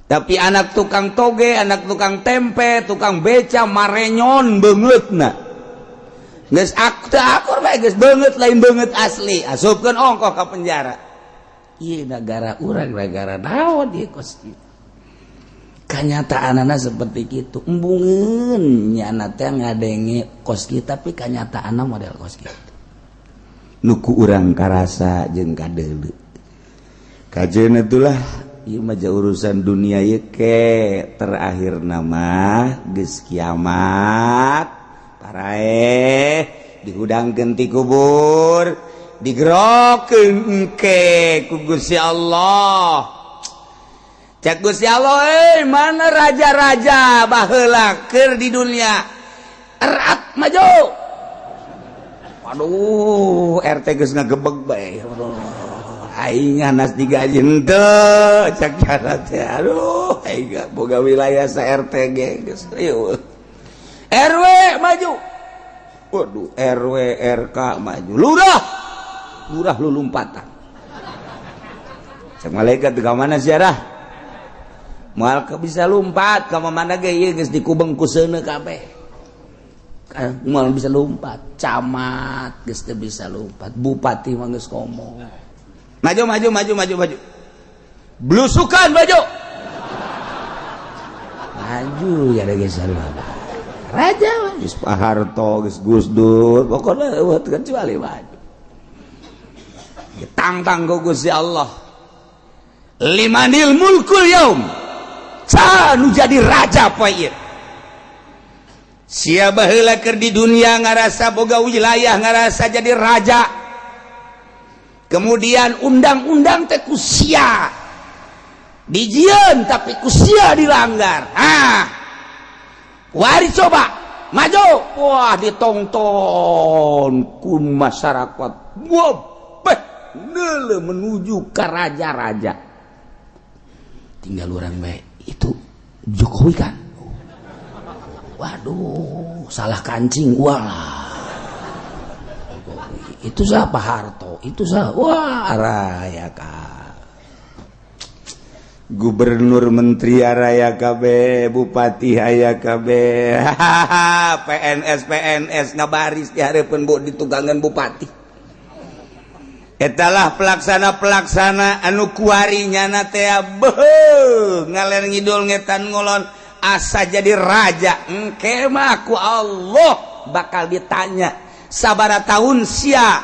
Speaker 1: Tapi anak tukang toge, anak tukang tempe, tukang beca marenyon beungeutna geus teu akur bae, geus beungeut lain beungeut asli, asupkeun ongkoh ka penjara. Ieu negara urang negara naon ieu kos kieu? Kanyataanana seperti itu. Embungeun nyana teh ngadenge kos kieu, tapi kanyataanna model kos kitu. Nu ku urang karasa jeung kadeuleu kajeun itulah. Ieu mah urusan dunia ieu ke terakhir nama geus kiamat, paraeh dihudangkeun ti kubur, digerokeun engke ku Gusti Allah. Cek Gusti Allah, eh, mana raja-raja baheula keur di dunia? Erat maju. Waduh, RT geus ngagebeg bae. Aduh, aing anas digaji henteu, cek cara teh. Aduh, aing boga wilayah sa RT ge geus rieuh. RW maju. Waduh, RW, RK maju. Lurah, lurah lulumpatan. Cek malaikat, ke mana ziarah? Moal ke bisa lompat ka mana ge, ieu geus dikubeng ku seuneu kabeh. Moal bisa lompat, camat geus teu bisa lompat, bupati mah geus ngomong. Maju, maju, maju, maju, maju. Blusukan maju. Maju ya geus. Raja geus Pak Harto, geus Gus Dur, pokoknya eueuh kecuali maju. Ditantang ku Gusti Allah. Limanil mulkul yaum? Nu jadi raja poe ieu? Sia baheula keur di dunia ngarasa boga wilayah, ngarasa jadi raja, kemudian undang-undang teh ku sia dijieun, tapi ku sia dilanggar. Ah, wari coba maju. Wah, ditonton ku masyarakat. Wah, beh, menuju ke raja-raja. Tinggal orang baik itu Jokowi kan. Waduh, salah kancing. Wah, itu siapa? Harto itu siapa? Wah, raya kah? Gubernur, menteri raya KB, bupati aya KB, PNS PNS ngabaris di hareupeun bu di tugangan bupati. Etalah pelaksana-pelaksana anu kuari nyana teh beuh, ngaler ngidul ngetan ngulon asa jadi raja. Engke mah ku Allah bakal ditanya, sabara tahun sia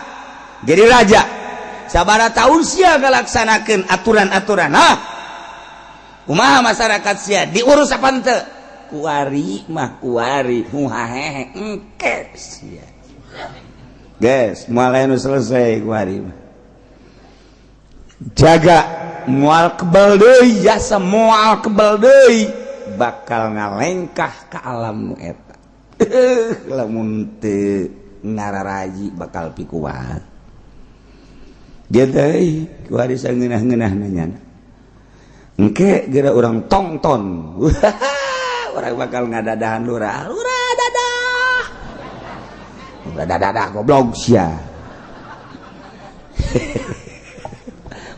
Speaker 1: jadi raja? Sabara tahun sia ngalaksanakeun aturan-aturan? Hah? Kumaha masyarakat sia diurus apa henteu? Kuari mah kuari muhahehe engke sia. Guys, moal anu selesai kuari mah. Jaga moal kebal deui, jasa moal kebal deui, bakal ngalengkah ke alam nu eta. Lamun teu ngararaji bakal pikuat. Dia deui kuari sangeunah-ngeunah nanya. Engke geura urang tongton. Orang bakal ngadadahan lurah. Lurah dadah. Lurah dadah goblok sia.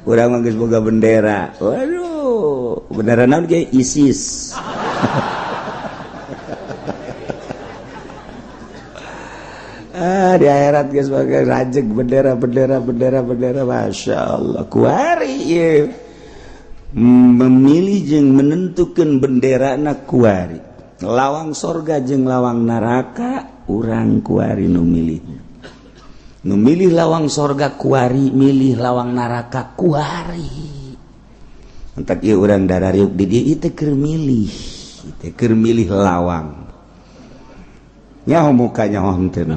Speaker 1: Urang mah geus boga bendera. Waduh, bendera naon ge ISIS. Ah, di akhirat geus boga rajeg bendera bendera bendera bendera, Masya Allah. Kuari ieu memilih jeung menentukan bendera na kuari. Lawang sorga jeung lawang neraka urang kuari nu milih. Nu milih lawang sorga kuari, milih lawang neraka kuari. Entak ieu urang darariuk di dieu ieu teh keur milih, teh keur milih lawang. Nyaho muka nyaho henteu.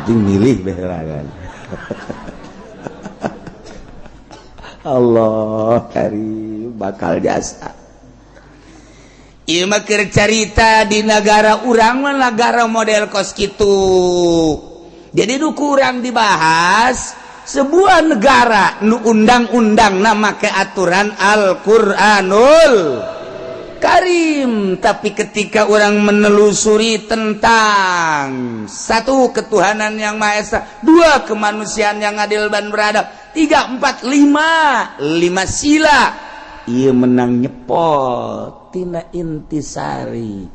Speaker 1: Jeung milih bae kan. Allah karim bakal jasa. Ieu mah keur carita di negara urang mah negara model kos kitu. Jadi nu kurang dibahas sebuah negara nu undang-undang nama ke aturan Al-Qur'anul Karim, tapi ketika orang menelusuri tentang satu ketuhanan yang Maha Esa, dua kemanusiaan yang adil dan beradab, 3, 4, 5, 5 sila, ia menang nyepot tina intisari,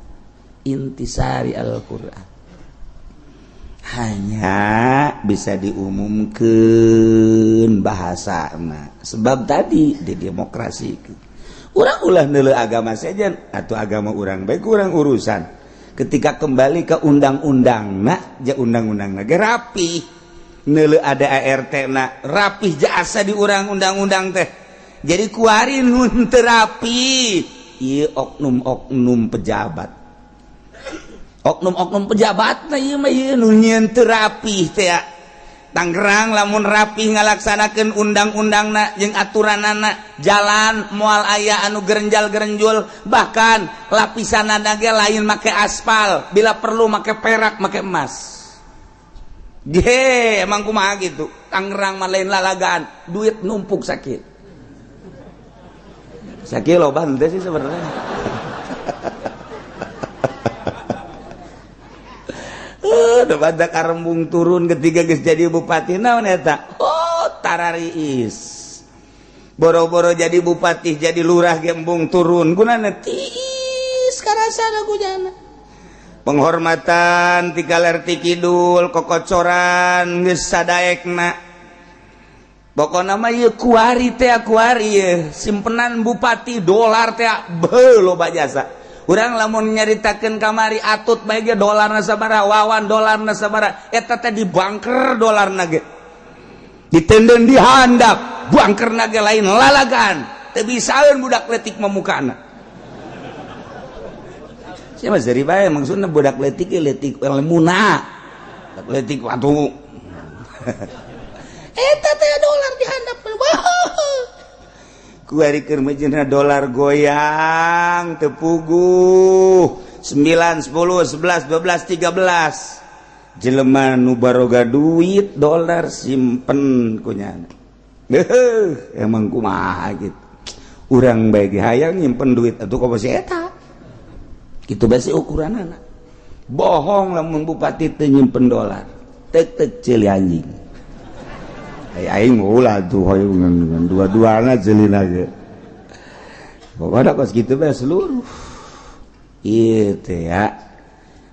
Speaker 1: intisari Al-Quran. Hanya bisa diumumkan bahasa sebab tadi di demokrasi urang ulah neuleuh agama sejen atau agama urang baik urang urusan. Ketika kembali ke undang-undang na ja undang-undang na ge rapi neuleuh ada ART na rapih jasa di urang undang-undang teh. Jadi kuari nun teu rapi ieu oknum-oknum pejabat, oknum-oknum pejabat na ieu mah ieu nu nyieun teu rapih teh. Tangerang lamun rapih ngalaksanakeun undang-undangna jeung aturanana, jalan moal aya anu gerenjal-gerenjul, bahkan lapisanana ge lain make aspal, bila perlu make perak, make emas. Ge, emang kumaha gitu. Tangerang mah lain lalagaan, duit numpuk sakit. Sakit loba henteu sih sebenarnya. Udah pada karembung turun ketika geus jadi bupati naon eta? Oh, tarariis. Boro-boro jadi bupati, jadi lurah gembung turun gunana tiis karasana gujana. Penghormatan ti kaler ti kidul kokocoran geus sadaekna. Pokona mah ieu kuari teh kuari ieu simpenan bupati dolar teh beuh loba jasa. Urang lamun nyaritakeun kamari atut bae ge dolarna sabaraha, wawan dolarna sabaraha, eta teh di bangker dolarna ge. Ditenden di handap, bangkerna ge lain lalagan. Teu bisaeun budak leutik mamukana. Sia mah seuri bae maksudna budak leutik ge leutik lemuna. Budak leutik atuh. Eta teh dolar di handap. Kuari keur meujeuhna dolar goyang teu puguh 9 10 11 12 13 jelema nu baroga duit dolar simpen kunyana. Heuh, emang kumaha gitu. Urang bae ge hayang nyimpen duit atuh komo si eta. Kitu bae si ukuranana. Bohong lamun bupati teu nyimpen dolar. Tek-tek ceuli anjing. Aing ulah tuh hoyong dua-duana ceulina ge. Pokokna kos kitu bae seluruh. Ieu teh ya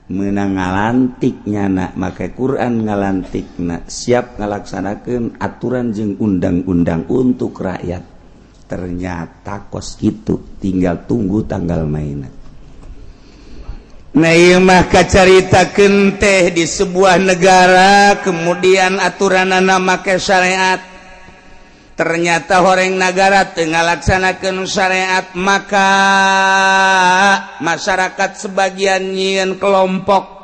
Speaker 1: meunang ngalantik nyana make Quran ngalantikna siap ngalaksanakeun aturan jeung undang-undang untuk rakyat. Ternyata kos kitu tinggal tunggu tanggal mainan. Nah ieu mah kacaritakeun teh di sebuah negara kemudian aturanana make syariat. Ternyata horeng negara teu ngalaksanakeun syariat, maka masyarakat sebagian nyieun kelompok.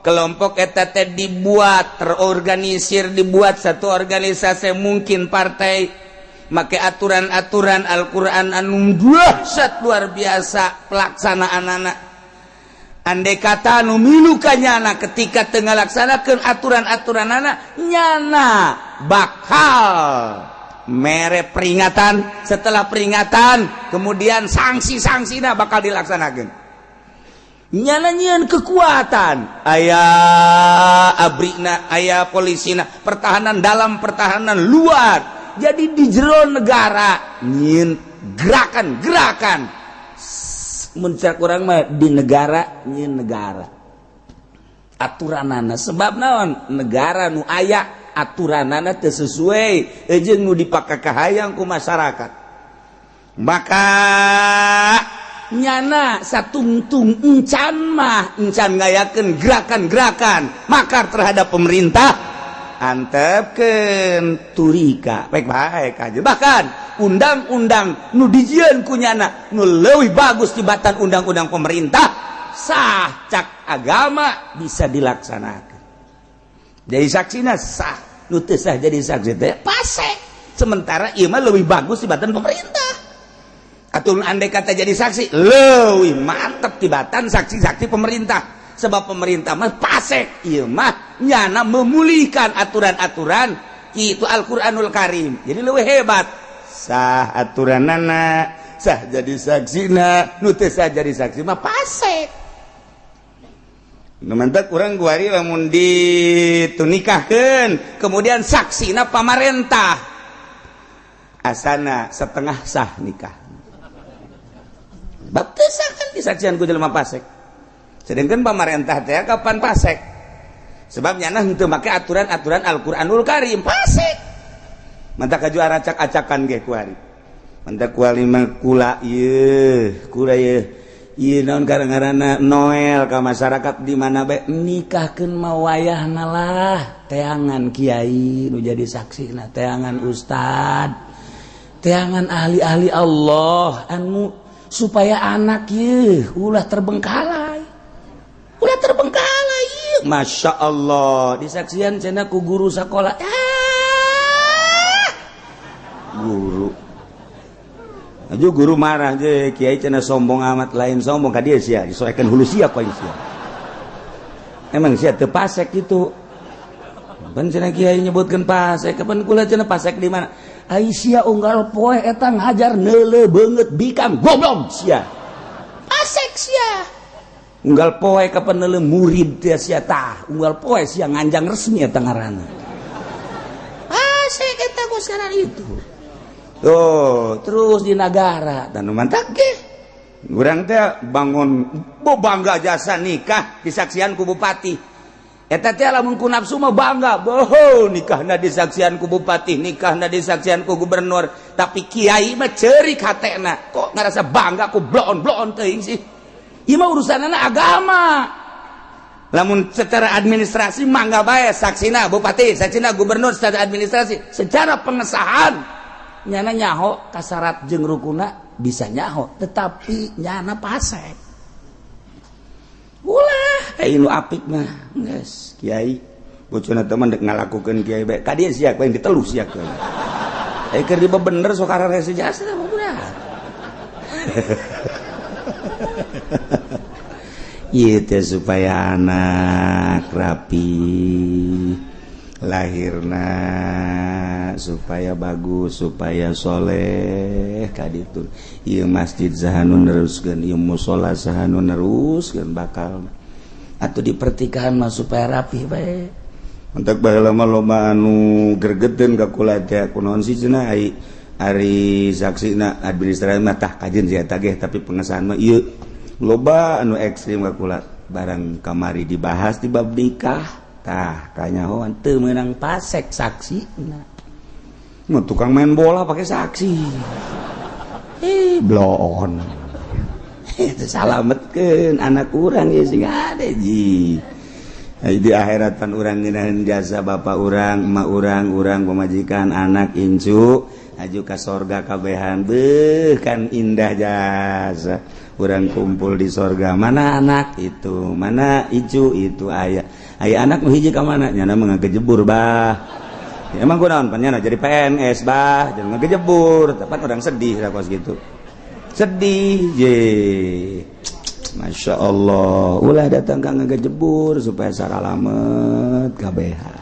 Speaker 1: Kelompok eta teh dibuat terorganisir, dibuat satu organisasi, mungkin partai, make aturan-aturan Al-Quran anu dahsyat luar biasa pelaksanaan anak. Andai kata nu milu ka nyana, ketika teu ngalaksanakeun aturan-aturan anak, nyana bakal mere peringatan. Setelah peringatan, kemudian sanksi-sanksi bakal dilaksanakan. Nyana nyieun kekuatan, aya abrina, aya polisina, pertahanan dalam, pertahanan luar. Jadi di jero negara nyieun gerakan-gerakan. Mun cek urang mah, di negara nyieun negara aturanana. Sebab naon? Negara nu aya aturanana teu sesuai jeung nu dipakakahayang ku masyarakat, maka nyana satungtung encan mah encan ngayakeun gerakan-gerakan makar terhadap pemerintah, antepkeun turika baik-baik aja. Bahkan undang-undang nu dijieun ku nyana nu leuwih bagus tibatan undang-undang pemerintah, sah cak agama, bisa dilaksanakan. Jadi saksina sah, nu teu sah jadi saksi teh pasek. Sementara ieu mah leuwih bagus tibatan pemerintah atau andai kata jadi saksi leuwih mantep tibatan saksi-saksi pemerintah, sebab pemerintah mah pasek, ieu mah nyana memulihkan aturan-aturan itu Al-Qur'anul Karim, jadi leuwih hebat. Sah aturanana, sah jadi saksina, nu teu sah jadi saksi mah pasek. Nu mantak urang kuari lamun ditunikahkeun, kemudian saksina pamarentah, asana setengah sah nikah. Bab teu sah kan disaksian ku jelema pasek, sedangkan pamarentah teh kapan pasek, sebab nyana henteu make aturan-aturan Al-Qur'anul Karim, pasek. Mantak kaju acak-acakan ge kuari. Mantak kuari mah kula ieu, kula ieu. Ieu naon ngaranna, Noel ka masyarakat di mana bae, nikahkeun mah wayahna lah teangan kiai nu jadi saksi, teangan ustad, teangan ahli-ahli Allah anu supaya anak ye ulah terbengkalai, ulah terbengkalai. Masya Allah, disaksian cenah ku guru sekolah. Ah! Guru aja, guru marah je, "Kiai," cenah, "sombong amat." "Lain sombong ka dia sia, disoekeun hulu sia ku sia. Emang sia teu pasek gitu pan," cenah kiai nyebutkeun pasek. "Kapan kula?" cenah, "pasek di mana? Ai sia unggal poe eta ngajar neuleu beungeut bikang, goblok sia. Pasek sia. Unggal poe kapan neuleu murid teh sia tah, unggal poe sia nganjang resmi eta ngaranna. Pasek eta ku itu." Tuh, terus di negara dan mantak ge urang teh bangun bo bangga jasa nikah disaksian ku bupati. Eta teh lamun ku nafsu mah bangga, boho, nikahna disaksian ku bupati, nikahna disaksian ku gubernur. Tapi kiai mah ceurik hatena, kok ngerasa bangga ku bloon-bloon teuing sih? Ieu mah urusanana agama. Lamun secara administrasi mangga bae saksina bupati, saksina gubernur secara administrasi. Secara pengesahan nyana nyaho kasarat jeung rukuna, bisa nyaho, tetapi nyana pasek. Ulah eh nu apik mah geus kiai bocona teman dek ngalakukeun kiai bae ka dieu sia yang ditelu sia keun. Eh, keur bener sok ararese jasa mah budak. Ieu teh supaya anak rapi lahirna, supaya bagus, supaya soleh kaditu. Ieu masjid saha nu neruskeun? Ieu musola saha nu neruskeun bakal? Atau di pertikahan mah supaya rapi bae. Untuk baheula mah loba anu gregeteun ka kula teh, "Kunaon sih?" cenah, "ai ari saksina administrasi mah tah kajeun sia tageh, tapi pengesahan mah ieu." Loba anu ekstrim ka kula. Barang kamari dibahas di bab nikah, tah kanyahoan teu meunang pasek saksi. Nah, tukang main bola pakai saksi, eh bloon. Itu salametkeun anak urang ya sing ada ji. Di akhirat pan urang ngeunaheun jasa bapak urang, emak urang, urang pamajikan, anak incu. Aju ka sorga kabehan. Beuh, kan indah jasa urang kumpul di sorga. Mana anak itu, mana icu itu? Ayah, ayah anak nu hiji ka mana? Nyana mah ngagejebur, Bah. Ya, emang gua naon pan jadi PNS, Bah, jangan ngagejebur. Tepat orang sedih lah kos gitu, sedih je. Masya Allah, ulah datang ka ngagejebur supaya saralamet kabehan.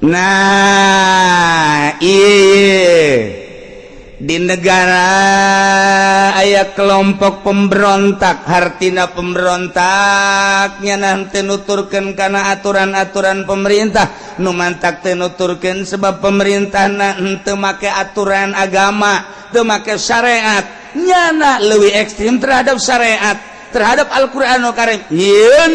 Speaker 1: Nah, iya, di negara aya kelompok pemberontak. Hartina pemberontaknya nanti nuturkan karena aturan-aturan pemerintah nu mantak teu nuturkeun, sebab pemerintah henteu make aturan agama, teu make syariat. Nyana leuwih ekstrim terhadap syariat, terhadap Al-Qur'anul Karim.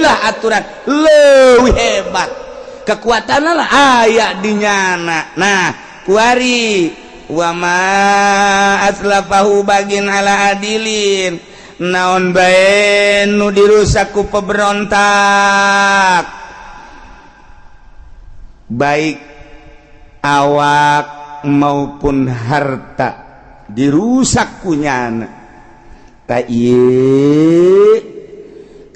Speaker 1: Lah, aturan leuwih hebat kekuatan lah aya di nyana. Nah, kuari wama atlafahu bagin ala adilin, naon bae nu dirusak ku pemberontak, baik awak maupun harta dirusak ku nyana. Tak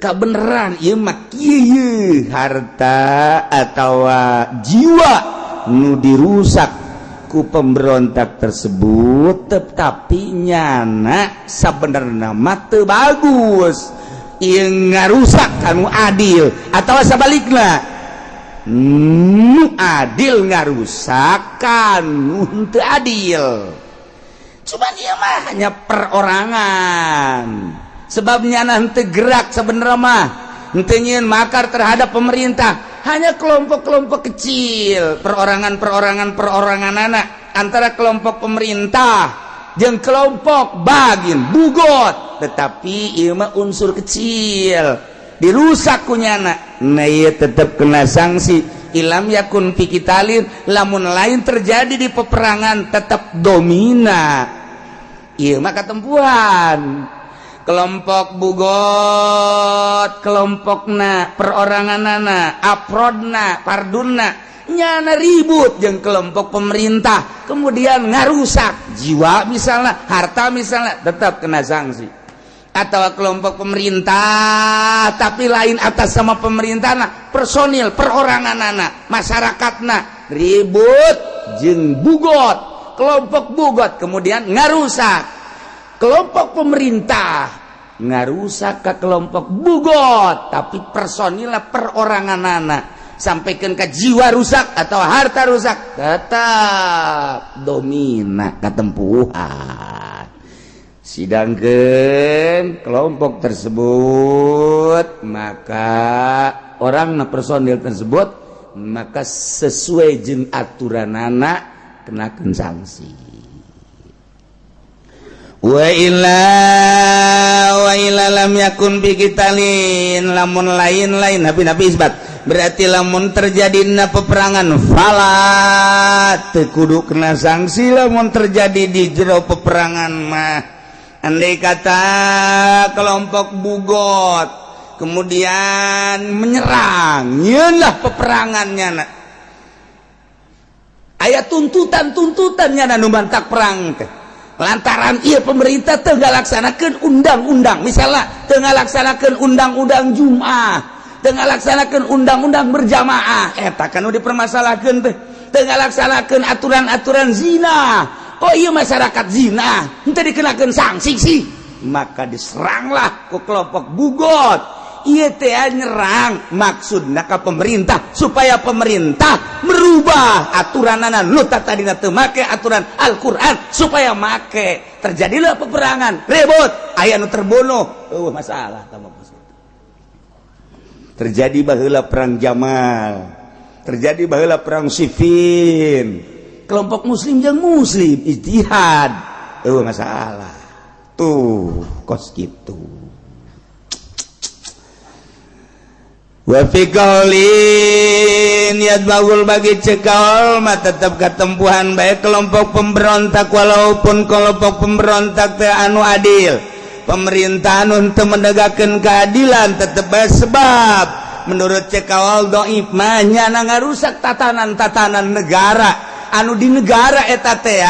Speaker 1: kebenaran ieu mah kieu, harta atau jiwa nu dirusak ku pemberontak tersebut, tetapi nyana sebenarnya mah teu bagus ieu ngarusak kanu adil, atau sebaliknya nu adil ngarusak kanu teu adil. Cuman ieu mah hanya perorangan, sebabnya nanti gerak sebenarnya mah henteu nyieun makar terhadap pemerintah, hanya kelompok-kelompok kecil, perorangan-perorangan, perorangan anak antara kelompok pemerintah jeung kelompok bagin bugot, tetapi ieu mah unsur kecil dirusak ku nyana. Nah, ieu tetep kena sanksi ilam yakun fi qitalin, lamun lain terjadi di peperangan, tetap domina. Ieu mah katempuhan kelompok bugot, kelompokna perorangan, afrodna, fardunna, nyana ribut jeung kelompok pemerintah, kemudian ngarusak jiwa misalnya, harta misalnya, tetap kena sanksi. Atau kelompok pemerintah tapi lain atas sama pemerintah, nah, personil perorangan anak masyarakatna ribut jeung bugot, kelompok bugot kemudian ngarusak kelompok pemerintah, ngarusak ke kelompok bugot, tapi personilnya perorangan anak, sampaikan ke jiwa rusak atau harta rusak, tetap domina ketempuhan. Sidangkan kelompok tersebut, maka orang personil tersebut maka sesuai jeung aturan anak kenakan sanksi. Wa illa, wa illa lam yakun fi qitalin, lamun lain-lain nabi nabi isbat, berarti lamun terjadi na peperangan, fala, teu kudu kena sanksi lamun terjadi di jero peperangan mah. Andai kata kelompok bugot kemudian menyerang, lah peperangannya, nak aya tuntutan-tuntutannya nu mantak perang teh lantaran iya pemerintah teu ngalaksanakeun undang-undang, misalnya teu ngalaksanakeun undang-undang Jumat, teu ngalaksanakeun undang-undang berjamaah, eta kan nu dipermasalahkeun teh, teu ngalaksanakeun aturan-aturan zina. Oh iya, masyarakat zina henteu dikenakeun sanksi sih, maka diseranglah ke kelompok bugot. Iya teh nyerang maksudna ka pemerintah supaya pemerintah merubah aturanana nu tadina teu make aturan Al-Qur'an supaya make. Terjadilah peperangan, ribut, aya nu terbunuh, eueuh masalah. Terjadi baheula perang Jamal, terjadi baheula perang Siffin, kelompok muslim jeung muslim ijtihad, eueuh masalah. Tuh, kos gitu. Wa fi qaulin yatba'ul bagi cekal mah tetap ketempuhan baik kelompok pemberontak, walaupun kelompok pemberontak teh anu adil, pemerintah anu teu menegakkeun keadilan, tetep bae, sebab menurut cekawal doif mah nyana ngarusak tatanan-tatanan negara. Anu di negara eta teh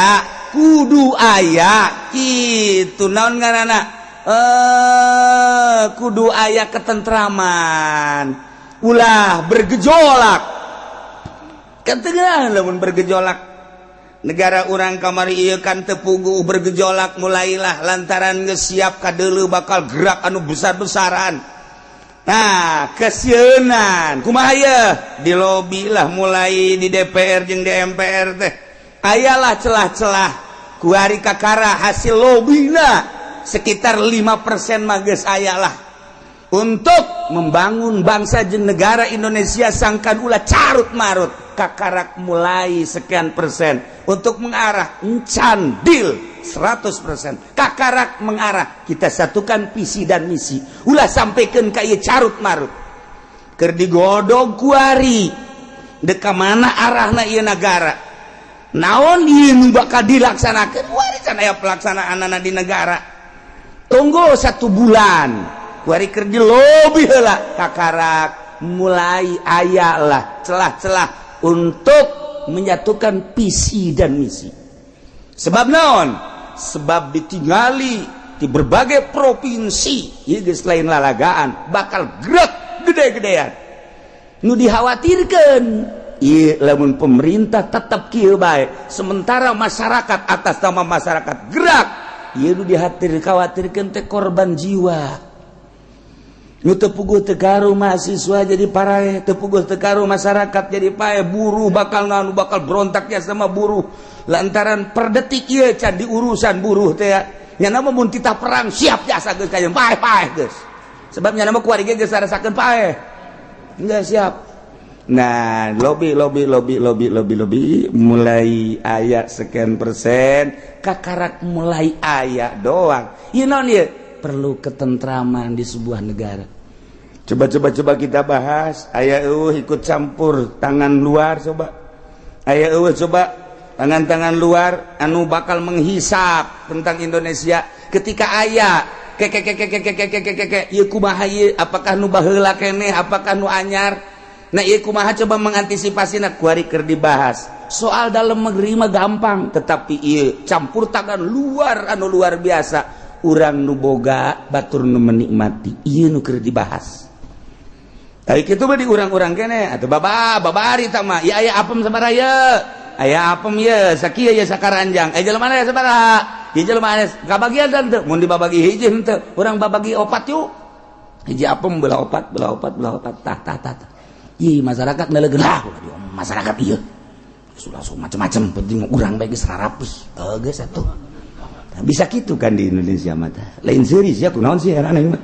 Speaker 1: kudu aya kitu, naon ngaranna, eh, kudu aya ketentraman, ulah bergejolak kan. Tengah lamun bergejolak negara urang kamari ieu kan teu puguh bergejolak. Mulailah lantaran geus siap kadeuleu bakal gerak anu besar-besaran. Nah, kesieunan kumaha ye di lobi lah, mulai di DPR jeung di MPR teh ayalah celah-celah. Kuari kakara hasil lobina sekitar 5% mah geus ayalah untuk membangun bangsa jeung negara Indonesia sangkan ulah carut marut. Kakarak mulai sekian persen untuk mengarah encan deal 100%. Kakarak mengarah kita satukan visi dan misi, ulah sampaikan ka carut marut. Keur digodog kuari deka mana arahna ieu negara, naon ieu nu bakal dilaksanakeun. Kuari can aya pelaksanaan di negara. Tunggu satu bulan, kuari keur di lobi heula, kakarak mulai aya lah celah-celah untuk menyatukan visi dan misi. Sebab naon? Sebab ditinggali di berbagai provinsi ieu geus lain lalagaan, bakal gerak gede-gedean. Nu dikhawatirkan ieu lamun pemerintah tetap kieu bae, sementara masyarakat atas nama masyarakat gerak, ieu nu dihatir khawatirkeun teh korban jiwa. Nu teu puguh teu karu mahasiswa jadi paraeh, teu puguh teu karu masyarakat jadi paeh, buruh bakal nu bakal berontak ya sama buruh lantaran per detik ieu can diurusan buruh teh nya. Nama mun titah perang siap jasa geus kayak paeh paeh geus, sebab nya nama kuari ge geus rasakeun paeh enggak siap. Nah, lobby lobby lobby lobby lobby lobby mulai aya sekian persen, kakarak mulai aya doang. Ieu naon ieu? Perlu ketentraman di sebuah negara. Coba coba coba kita bahas, aya ikut campur tangan luar. Coba aya coba tangan-tangan luar anu bakal menghisap tentang Indonesia ketika aya ke ke ke ke ke ke ke ke ke ke ieu kumaha ieu? Apakah nu baheula keneh, apakah nu anyar? Nah, ieu kumaha coba mengantisipasi? Nah, kuari keur dibahas soal dalam negeri mah gampang, tetapi ieu campur tangan luar anu luar biasa, urang nu boga, batur nu menikmati, ieu nu keur dibahas. Tapi kitu mah di urang-urang kene atuh baba babari tah mah. Ieu aya apem sabaraha ye? Aya apem ye sakieu ye, sakaranjang. Eh, jelema aya sabaraha? Ieu jelema aya kabagian dan teu? Mun dibabagi hiji henteu, urang babagi opat yuk. Hiji apem belah opat, belah opat, belah opat, tah tah tah tah. Ih, masyarakat nelegeun lah, masyarakat ieu langsung macam-macam, penting urang bae geus rarapih. Oh, geus atuh. Nah, bisa gitu kan di Indonesia mah. Lain series ya, kunaon sih heran mah.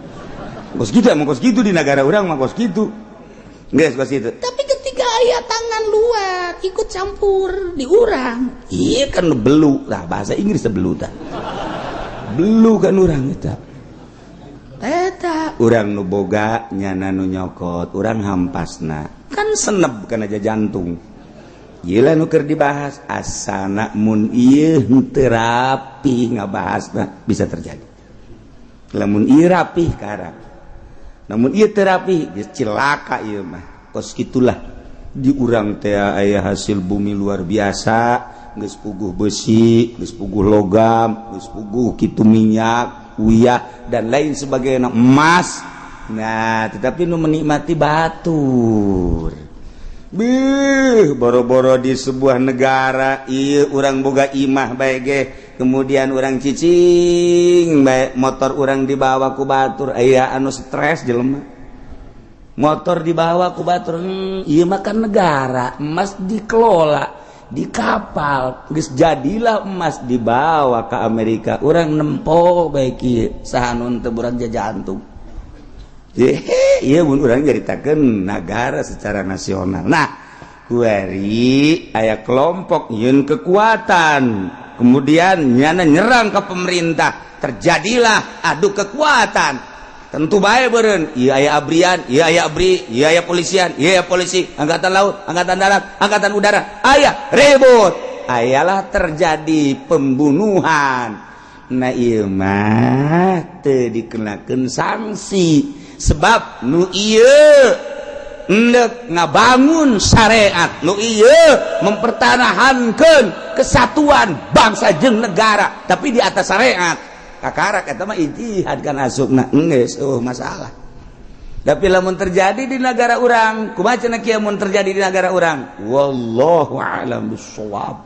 Speaker 1: Kos gitu emang, kos gitu di negara urang mah kos gitu. Geus kos gitu.
Speaker 3: Tapi ketika aya tangan luar ikut campur di urang.
Speaker 1: Iya kan belu lah, bahasa Inggris belu tah. Belu kan urang eta.
Speaker 3: Eta.
Speaker 1: Urang nu boga, nyana nu nyokot, urang hampasna. Kan seneb kan aja jantung. Gila nu keur dibahas asana mun ieu henteu rapi ngabahasna bisa terjadi. Lamun ieu rapih karak. Namun ieu teu rapi geus cilaka ieu mah. Kos kitulah di urang teh aya hasil bumi luar biasa, geus puguh besi, geus puguh logam, geus puguh kitu minyak, uyah dan lain sebagainya, emas. Nah, tetapi nu menikmati batur. Bih, boro-boro di sebuah negara iya urang boga imah bae ge, kemudian urang cicing bae, motor urang dibawa ku batur, aya anu stres jelema. Motor dibawa ku batur, ieu mah kan negara, emas dikelola di kapal, geus jadilah emas dibawa ke Amerika, urang nempo bae kieu, saha nu teu burak jantung? Iya, mun urang nyaritakeun negara secara nasional. Nah, kuari aya kelompok yeun kekuatan, kemudian nyana nyerang ke pemerintah, terjadilah adu kekuatan. Tentu bae beureun ieu aya abrian, ieu aya abri, ieu aya polisian, ieu aya polisi, angkatan laut, angkatan darat, angkatan udara, aya ribut, ayalah terjadi pembunuhan. Nah, ieu mah teu dikenakeun sanksi sebab nu ieu Endek ngabangun syariat, nu ieu mempertahankan kesatuan bangsa jeung negara, tapi di atas syariat. Kakarak eta mah ijtihad kan asupna, geus oh masalah. Tapi lamun terjadi di negara urang, kumaha cenah kieu mun terjadi di negara urang? Wallahu a'lam bissawab.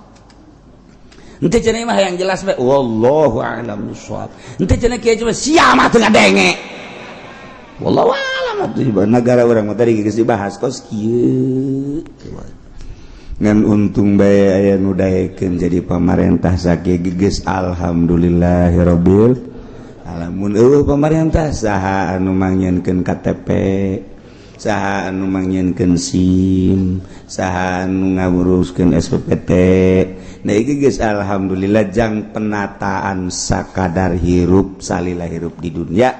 Speaker 1: Henteu cenah mah yang jelas bae, wallahu a'lam bissawab. Henteu cenah kieu cuma sia mah teu ngadenge. Wallahu a'lam atuh, negara urang mah tadi geus dibahas kos kieu. Ngan untung bae aya nu daekeun jadi pamarentah sakieu geus, alhamdulillahirabbil alamin. Eueuh pamarentah, saha anu mangnyieunkeun KTP, saha anu mangnyieunkeun SIM, saha anu nguruskeun SPPT? Nah, iki geus alhamdulillah jang penataan sakadar hirup salila hirup di dunia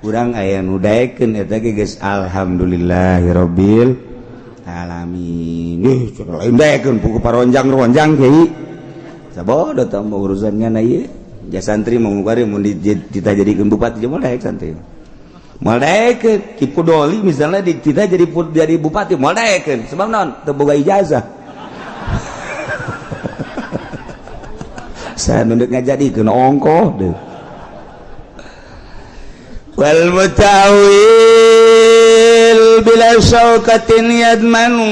Speaker 1: urang aya nu daekeun, eta ge geus alhamdulillahirabbil alamin. Ih, lain daekeun buku paronjang-ronjang kiai. Sabodo tah urusannya na ieu. Ja santri mau mukari mun dititah jadikeun bupati moal daek santri. Moal daekeun Ki Pudoli misalnya dititah jadi bupati moal daekeun, sebab naon? Teu boga ijazah. Saya nunduk ngajadikeun ongkoh deh. Wal mutawil bila syaukatin yadmanu,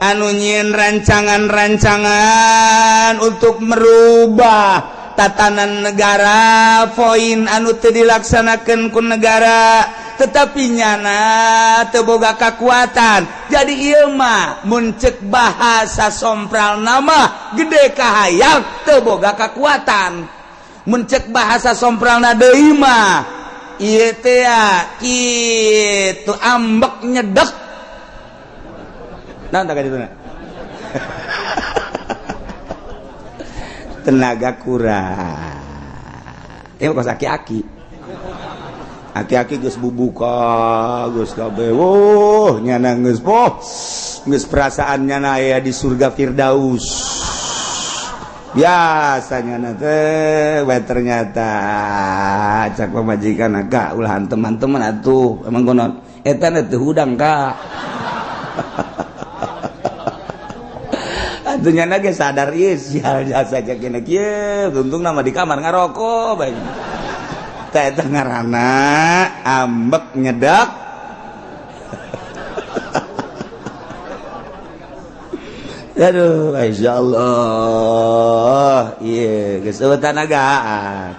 Speaker 1: anu nyieun rancangan-rancangan untuk merubah tatanan negara, poin anu teu dilaksanakeun ku negara, tetapi nyana teu boga kakuatan. Jadi ieu mah mun ceuk bahasa sompral nama gede kahayang teu boga kakuatan. Mun ceuk bahasa sompralna deui mah ieu teh kitu ambek nyedek. Nah, tak itu tenaga kurang. Ya kos aki-aki. Aki-aki geus bubuka, geus kabeh. Wuh, nyana geus poh. Geus perasaan nyana aya di surga Firdaus. Biasanya na teh, we ternyata cak pamajikan ka ulah teman-teman atuh. Emang konon eta teh hudang ka. Atunya lagi sadar ieu sial jasa kena kieu, untung nama di kamar ngarokok bae. Teh eta ngaranna ambek nyedak. Aduh, masyaallah. Ieu geus eueuh tanagaan.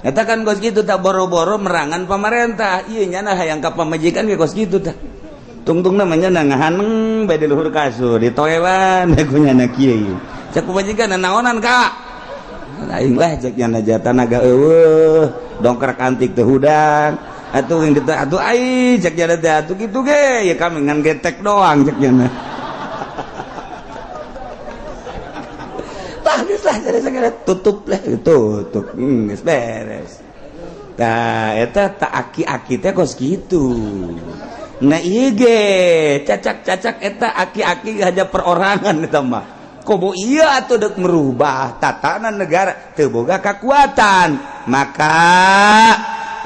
Speaker 1: Eta kan kos kitu tah boro-boro merangan pamarentah. Ieu nyana hayang ka pamajikan ge kos kitu tah. Tungtung namanya ngahaneng bae di luhur kasur ditoewan ku nyana kieu. Cek pamajikan naonan ka? Aing lah cek nyana jata naga eueuh, dongkrak antik teu hudang. Atuh yang diteh atuh ai cek nyana teh atuh kitu ge ya kami ngan getek doang cek nyana. Tah geus lah jadi segala tutup lah tutup geus beres. Tah eta tak aki-aki teh kos kitu. Nah ieu ge cacak-cacak eta aki-aki hanya perorangan eta mah. Komo ieu atuh deuk merubah tatanan negara teu boga kakuatan. Maka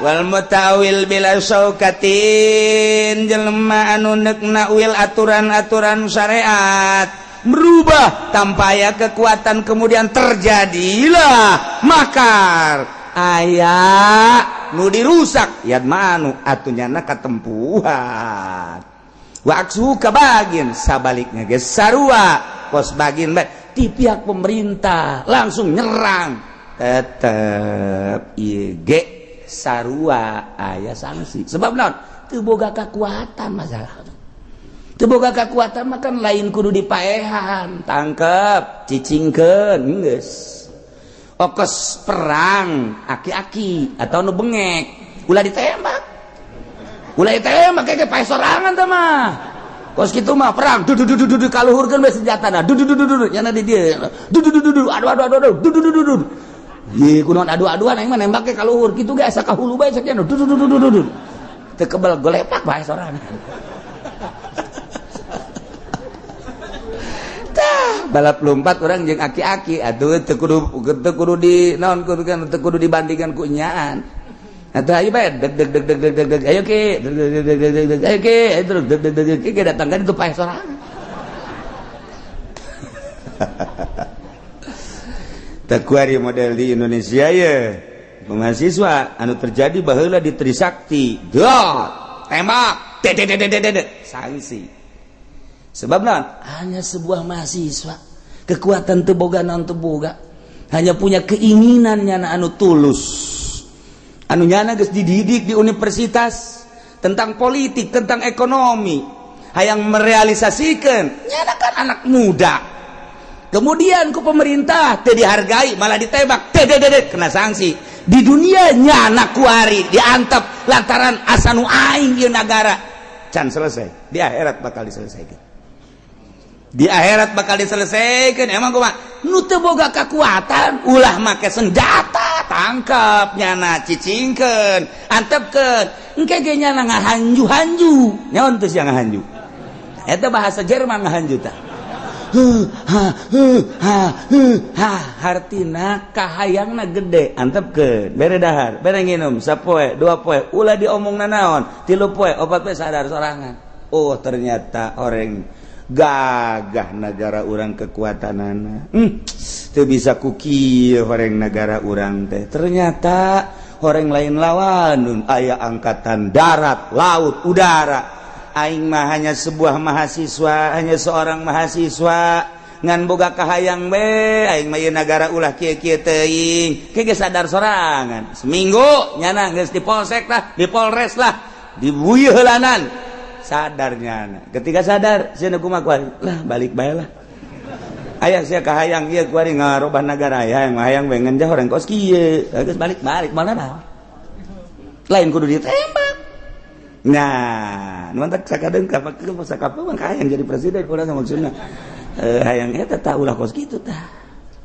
Speaker 1: wal mutawil bila syaukatin, jelema anu neuk nakwil aturan-aturan syariat merubah tanpa aya kekuatan, kemudian terjadilah makar aya nu dirusak yadmanu atuh nyana katempuhan. Wa aksu kabagin sabaliknya geus sarua kos bagin bae ti pihak pemerintah langsung nyerang tetep ieu ge sarua aya sanksi sebab naon teu boga kakuatan. Masalah teu boga kakuatan mah kan lain kudu dipaehan, tangkep cicingkeun geus. Okos perang aki-aki atau nu bengek ulah ditembak, ulah ditembak kayak pae sorangan teh mah. Kos kitu mah perang du du du du du kaluhurkeun we senjatana du du du du du nyana di dieu du du du du du adu adu adu adu du du du du du ye kunaon adu-aduan aing mah nembak ge kaluhur kitu ge asa ka hulu bae sakieu du du du du du du teu kebel golepak bae sorangan. Balap lompat orang jeung aki-aki atuh teu kudu di naon kudu kan teu kudu dibandingkan ku nyaan.
Speaker 2: Atau ayo bae deg deg deg deg deg deg deg, ayo ke deg deg deg deg deg deg, ayo ke terus deg deg deg deg, datang kan itu paeh sorangan. Tekuari model di Indonesia ya mahasiswa anu terjadi baheula di Trisakti, dot tembak dede sanksi. Sebab naon? Hanya sebuah mahasiswa, kekuatan teu boga naon, teu boga, hanya punya keinginan nyana anu tulus, anu nyana geus dididik di universitas tentang politik, tentang ekonomi, hayang merealisasikan nyana kan anak muda. Kemudian ku pemerintah teu dihargai, malah ditembak, teu kena sanksi. Di dunia nyana kuari diantep lantaran asa nu aing ieu nagara can selesai. Di akhirat bakal diselesaikan, di akhirat bakal diselesaikan. Emang kumaha nu teu boga kekuatan ulah make senjata, tangkap nyana, cicingkeun, antepkeun, engke ge nyana ngahanju-hanju. Nyaon teu sia ngahanju? Eta bahasa Jerman ngahanju tah. Ha ha ha, hartina kahayangna gede. Antepkeun, bere dahar, bere nginum, sapoe dua poe ulah diomong nanaon, 3 poe 4 poe sadar sorangan. Oh, ternyata orang gagah negara urang kekuatanana, teu bisa ku kieu horeng negara urang teh. Ternyata horeng lain lawan, aya angkatan darat, laut, udara. Aing mah hanya sebuah mahasiswa, hanya seorang mahasiswa ngan boga kahayang be aing mah ieu nagara ulah kieu-kieu teuing. Ke geus sadar sorangan, seminggu nyana geus di polsek lah, di polres lah, dibuyeuh heulanan, sadar nyana. Ketika sadar sia kumaha kuari lah, balik bae lah. Aya sia kahayang ieu kuari ngarobah nagara, aya yang hayang we ngenjah orang kos kieu, geus balik balik mana naon, lain kudu ditembak. Nah, nu mantak sakadeng sakapa mah hayang jadi presiden urang maksudna. Eh, hayang eta tah, ulah kos kitu tah.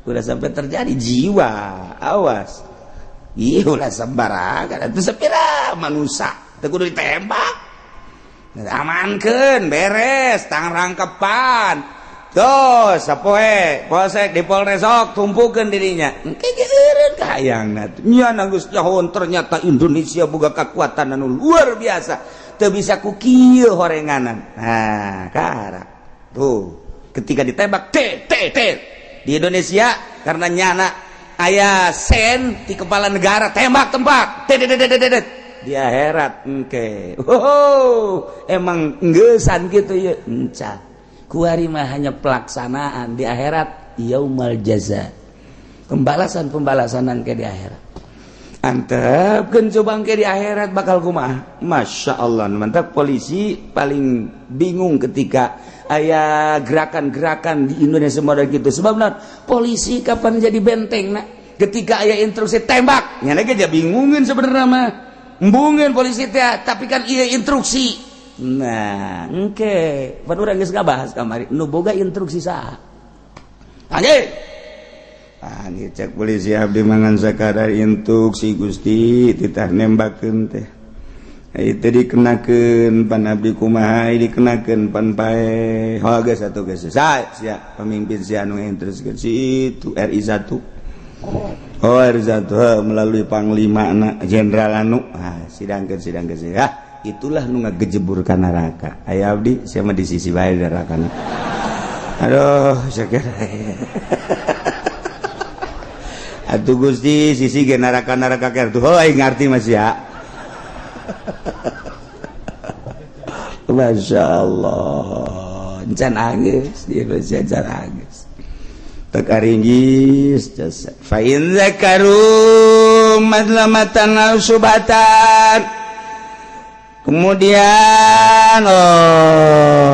Speaker 2: Ulah sampai terjadi jiwa, awas. Ih, ulah sembarangan atuh, sepira manusia teu kudu ditembak. Amankeun, beres, tang rangkepan. Tuh, sapoe, polsek di Polres sok tumpukeun dirinya. Engke ge eureun kahayangna. Nya geus nyahoan ternyata Indonesia boga kekuatan anu luar biasa. Teu bisa ku kieu horenganan. Nah, karak. Tuh, ketika ditembak T T T di Indonesia karena nyana aya sen di kepala negara, tembak tempat T T T T T, di akhirat engke. Oh, emang enggesan gitu ya. Enca. Kuari mah hanya pelaksanaan, di akhirat yaumal jaza. Pembalasan pembalasanan ke di akhirat. Antepkeun coba ke di akhirat bakal kumaha? Masya Allah, mantap. Polisi paling bingung ketika aya gerakan-gerakan di Indonesia model gitu. Sebab naon? Polisi kapan jadi benteng nak? Ketika aya instruksi tembak, nyana ge bingungin sebenarnya mah. Embungin polisi teh, tapi kan iya instruksi. Nah, engke pan urang geus ngabahas kamari, nu boga instruksi saha? Anjing. Anjing, cek polisi, abdi mangan sakadar instruksi Gusti, titah nembakeun teh. Itu dikenakeun pan abdi kumaha, dikenakeun pan pae. Oh, geus atuh, geus. Sia pemimpin sia anu instruksikeun si itu RI 1. Oh, RI 1 melalui panglima na jenderal anu, ah, sidangkeun sidangkeun. Ah, itulah nu ngagejebur ka neraka. Aya abdi sia mah di sisi bae neraka. Aduh, sakira. Atuh Gusti, sisi ge neraka-neraka ker tuh. Oh, aing ngarti mas ya. Masya Allah, can anggeus di Indonesia, can anggeus. Tek aringgis jasa. Fa in zakaru madlamatan aw subatan. Kemudian, oh,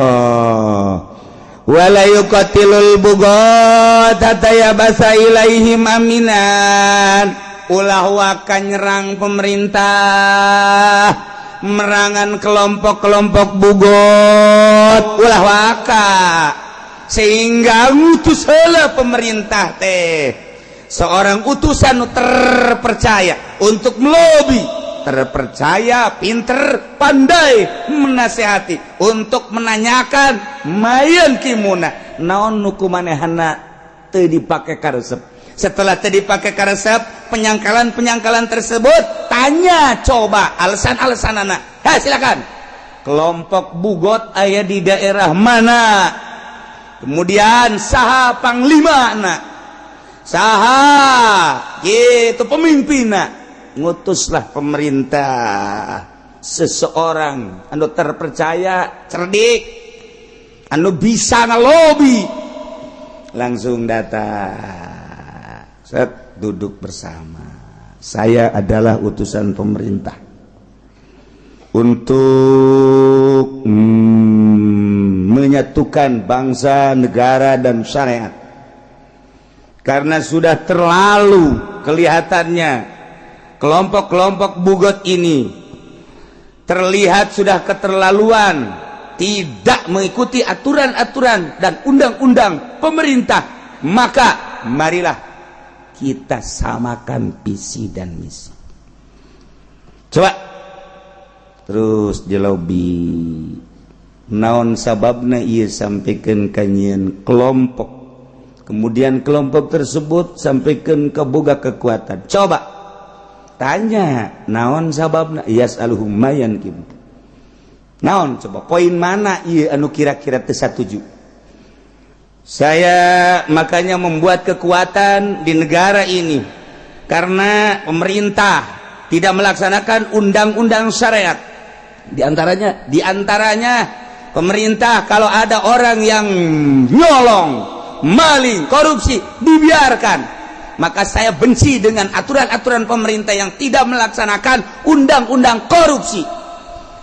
Speaker 2: wala yuqatilul bugat hatta yabasa ilaihim aminan. Ulah waka nyerang pemerintah, merangan kelompok-kelompok bugot, ulah waka sehingga ngutus heula pemerintah teh seorang utusan nu terpercaya untuk melobi, terpercaya, pinter, pandai menasehati, untuk menanyakan mayan kimuna naon nu kumanehana teu dipake karesep. Setelah teu dipake karesep, penyangkalan-penyangkalan tersebut
Speaker 1: Tanya coba alasan-alasan anak. Ha, silakan. Kelompok bughot aya di daerah mana? Kemudian saha panglima anak? Saha gitu pemimpin? Ngutuslah pemerintah seseorang anu terpercaya, cerdik, anu bisa ngalobi, langsung datang, set, duduk bersama. Saya adalah utusan pemerintah untuk menyatukan bangsa, negara, dan syariat, karena sudah terlalu kelihatannya kelompok-kelompok bughot ini terlihat sudah keterlaluan, tidak mengikuti aturan-aturan dan undang-undang pemerintah. Maka marilah kita samakan visi dan misi. Coba terus di lobi, naon sababna ia sampaikan kanyian kelompok, kemudian kelompok tersebut sampaikan ke boga kekuatan. Coba tanya naon sababna, yas'aluhum mayan kim naon, coba poin mana iya anu kira-kira teu satuju. Saya makanya membuat kekuatan di negara ini karena pemerintah tidak melaksanakan undang-undang syariat. Diantaranya pemerintah kalau ada orang yang nyolong, maling, korupsi, dibiarkan. Maka saya benci dengan aturan-aturan pemerintah yang tidak melaksanakan undang-undang korupsi.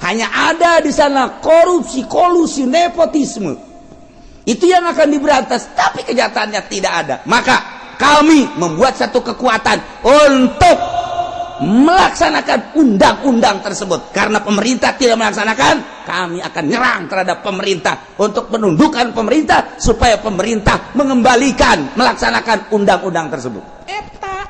Speaker 1: Hanya ada di sana korupsi, kolusi, nepotisme. Itu yang akan diberantas, tapi kenyataannya tidak ada. Maka kami membuat satu kekuatan untuk melaksanakan undang-undang tersebut. Karena pemerintah tidak melaksanakan, kami akan nyerang terhadap pemerintah untuk menundukkan pemerintah supaya pemerintah mengembalikan melaksanakan undang-undang tersebut. Eta.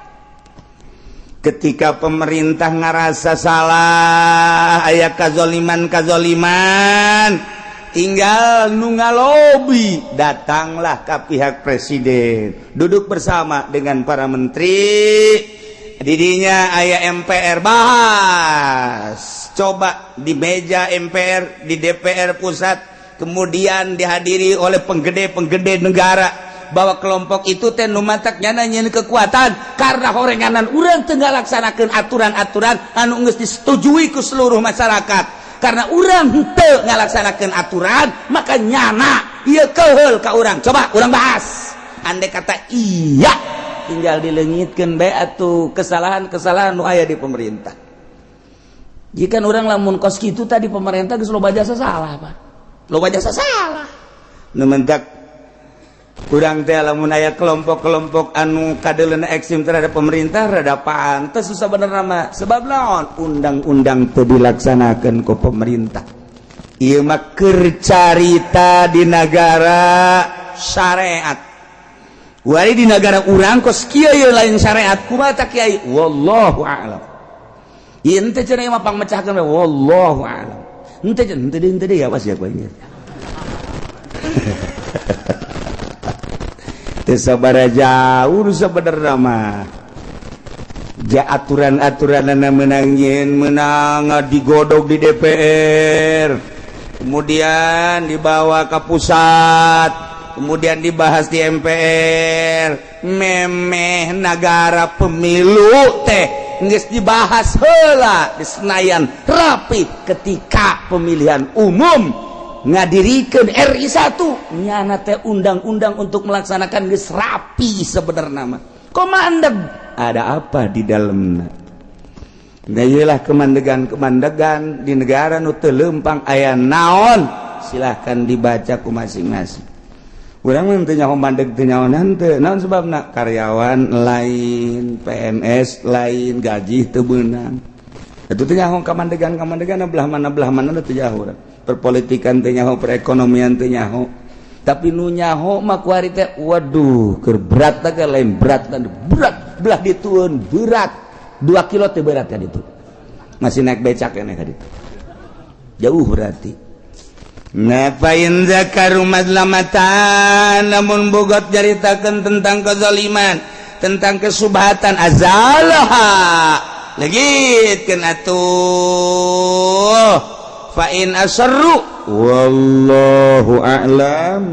Speaker 1: Ketika pemerintah ngerasa salah, aya kazoliman kazoliman, tinggal nu ngalobi datanglah ke pihak presiden, duduk bersama dengan para menteri, didinya aya MPR, bahas coba di meja MPR, di DPR pusat, kemudian dihadiri oleh penggede-penggede negara bahwa kelompok itu teh nu matak nyana nyieun kekuatan karena horenganan urang teu ngalaksanakeun aturan-aturan anu geus disetujui ku seluruh masyarakat. Karena urang henteu ngalaksanakeun aturan, maka nyana ieu keheul ka urang. Coba urang bahas. Andai kata iya, tinggal dileungitkeun bae atuh kesalahan-kesalahan nu aya di pemerintah. Jika orang lamun kos kitu tadi, pemerintah geus loba jasa salah, Pak, loba jasa salah. Nu mentak kurang teh lamun aya kelompok-kelompok anu kadeuleuna ekstrim terhadap pemerintah, rada pantes susah bener nama. Sebab naon? Undang-undang teu dilaksanakeun ku pemerintah. Ieu mah keur carita di negara syariat. Wari di negara urang kos kieu, ieu lain syariat. Kumaha tak, Kiai? Wallahu a'lam. Ieu henteu cenah mah pangmecahkeun, wallahu a'lam. Henteu henteu henteu deui, awas ya ku aing. Teu sabaraha jauh sebenarnya mah. Ja aturan-aturan menangin menang digodok di DPR, kemudian dibawa ke pusat, kemudian dibahas di MPR, memeh negara pemilu teh geus dibahas heula di Senayan rapi. Ketika pemilihan umum ngadirikeun RI 1, nyana teh undang-undang untuk melaksanakan geus rapi. Sebenarnya mah kok mandeg, ada apa di dalamnya? Nah, iyalah kemandegan-kemandegan di negara nu teu leumpang aya naon, silahkan dibaca ku masing-masing. Urang mah teu nyaho mandeg, teu nyaho henteu naon sebabna. Karyawan lain, PNS lain, gaji teu beunang, itu teu nyaho kamandegan kamandegan belah mana, belah mana teu nyaho. Urang perpolitikan teu nyaho, perekonomian teu nyaho, tapi nu nyaho mah kuari teh, waduh, keur berat teh lain berat, berat belah ditueun, berat 2 kilo teh, berat kan. Itu masih naik becak ya, naik itu jauh berarti. Nah, fa in dzakaru madlamatan, namun bughot nyaritakeun tentang kezaliman, tentang kesubhatan, azalaha. Legitkeun atuh, fa in asarru, wallahu a'lam.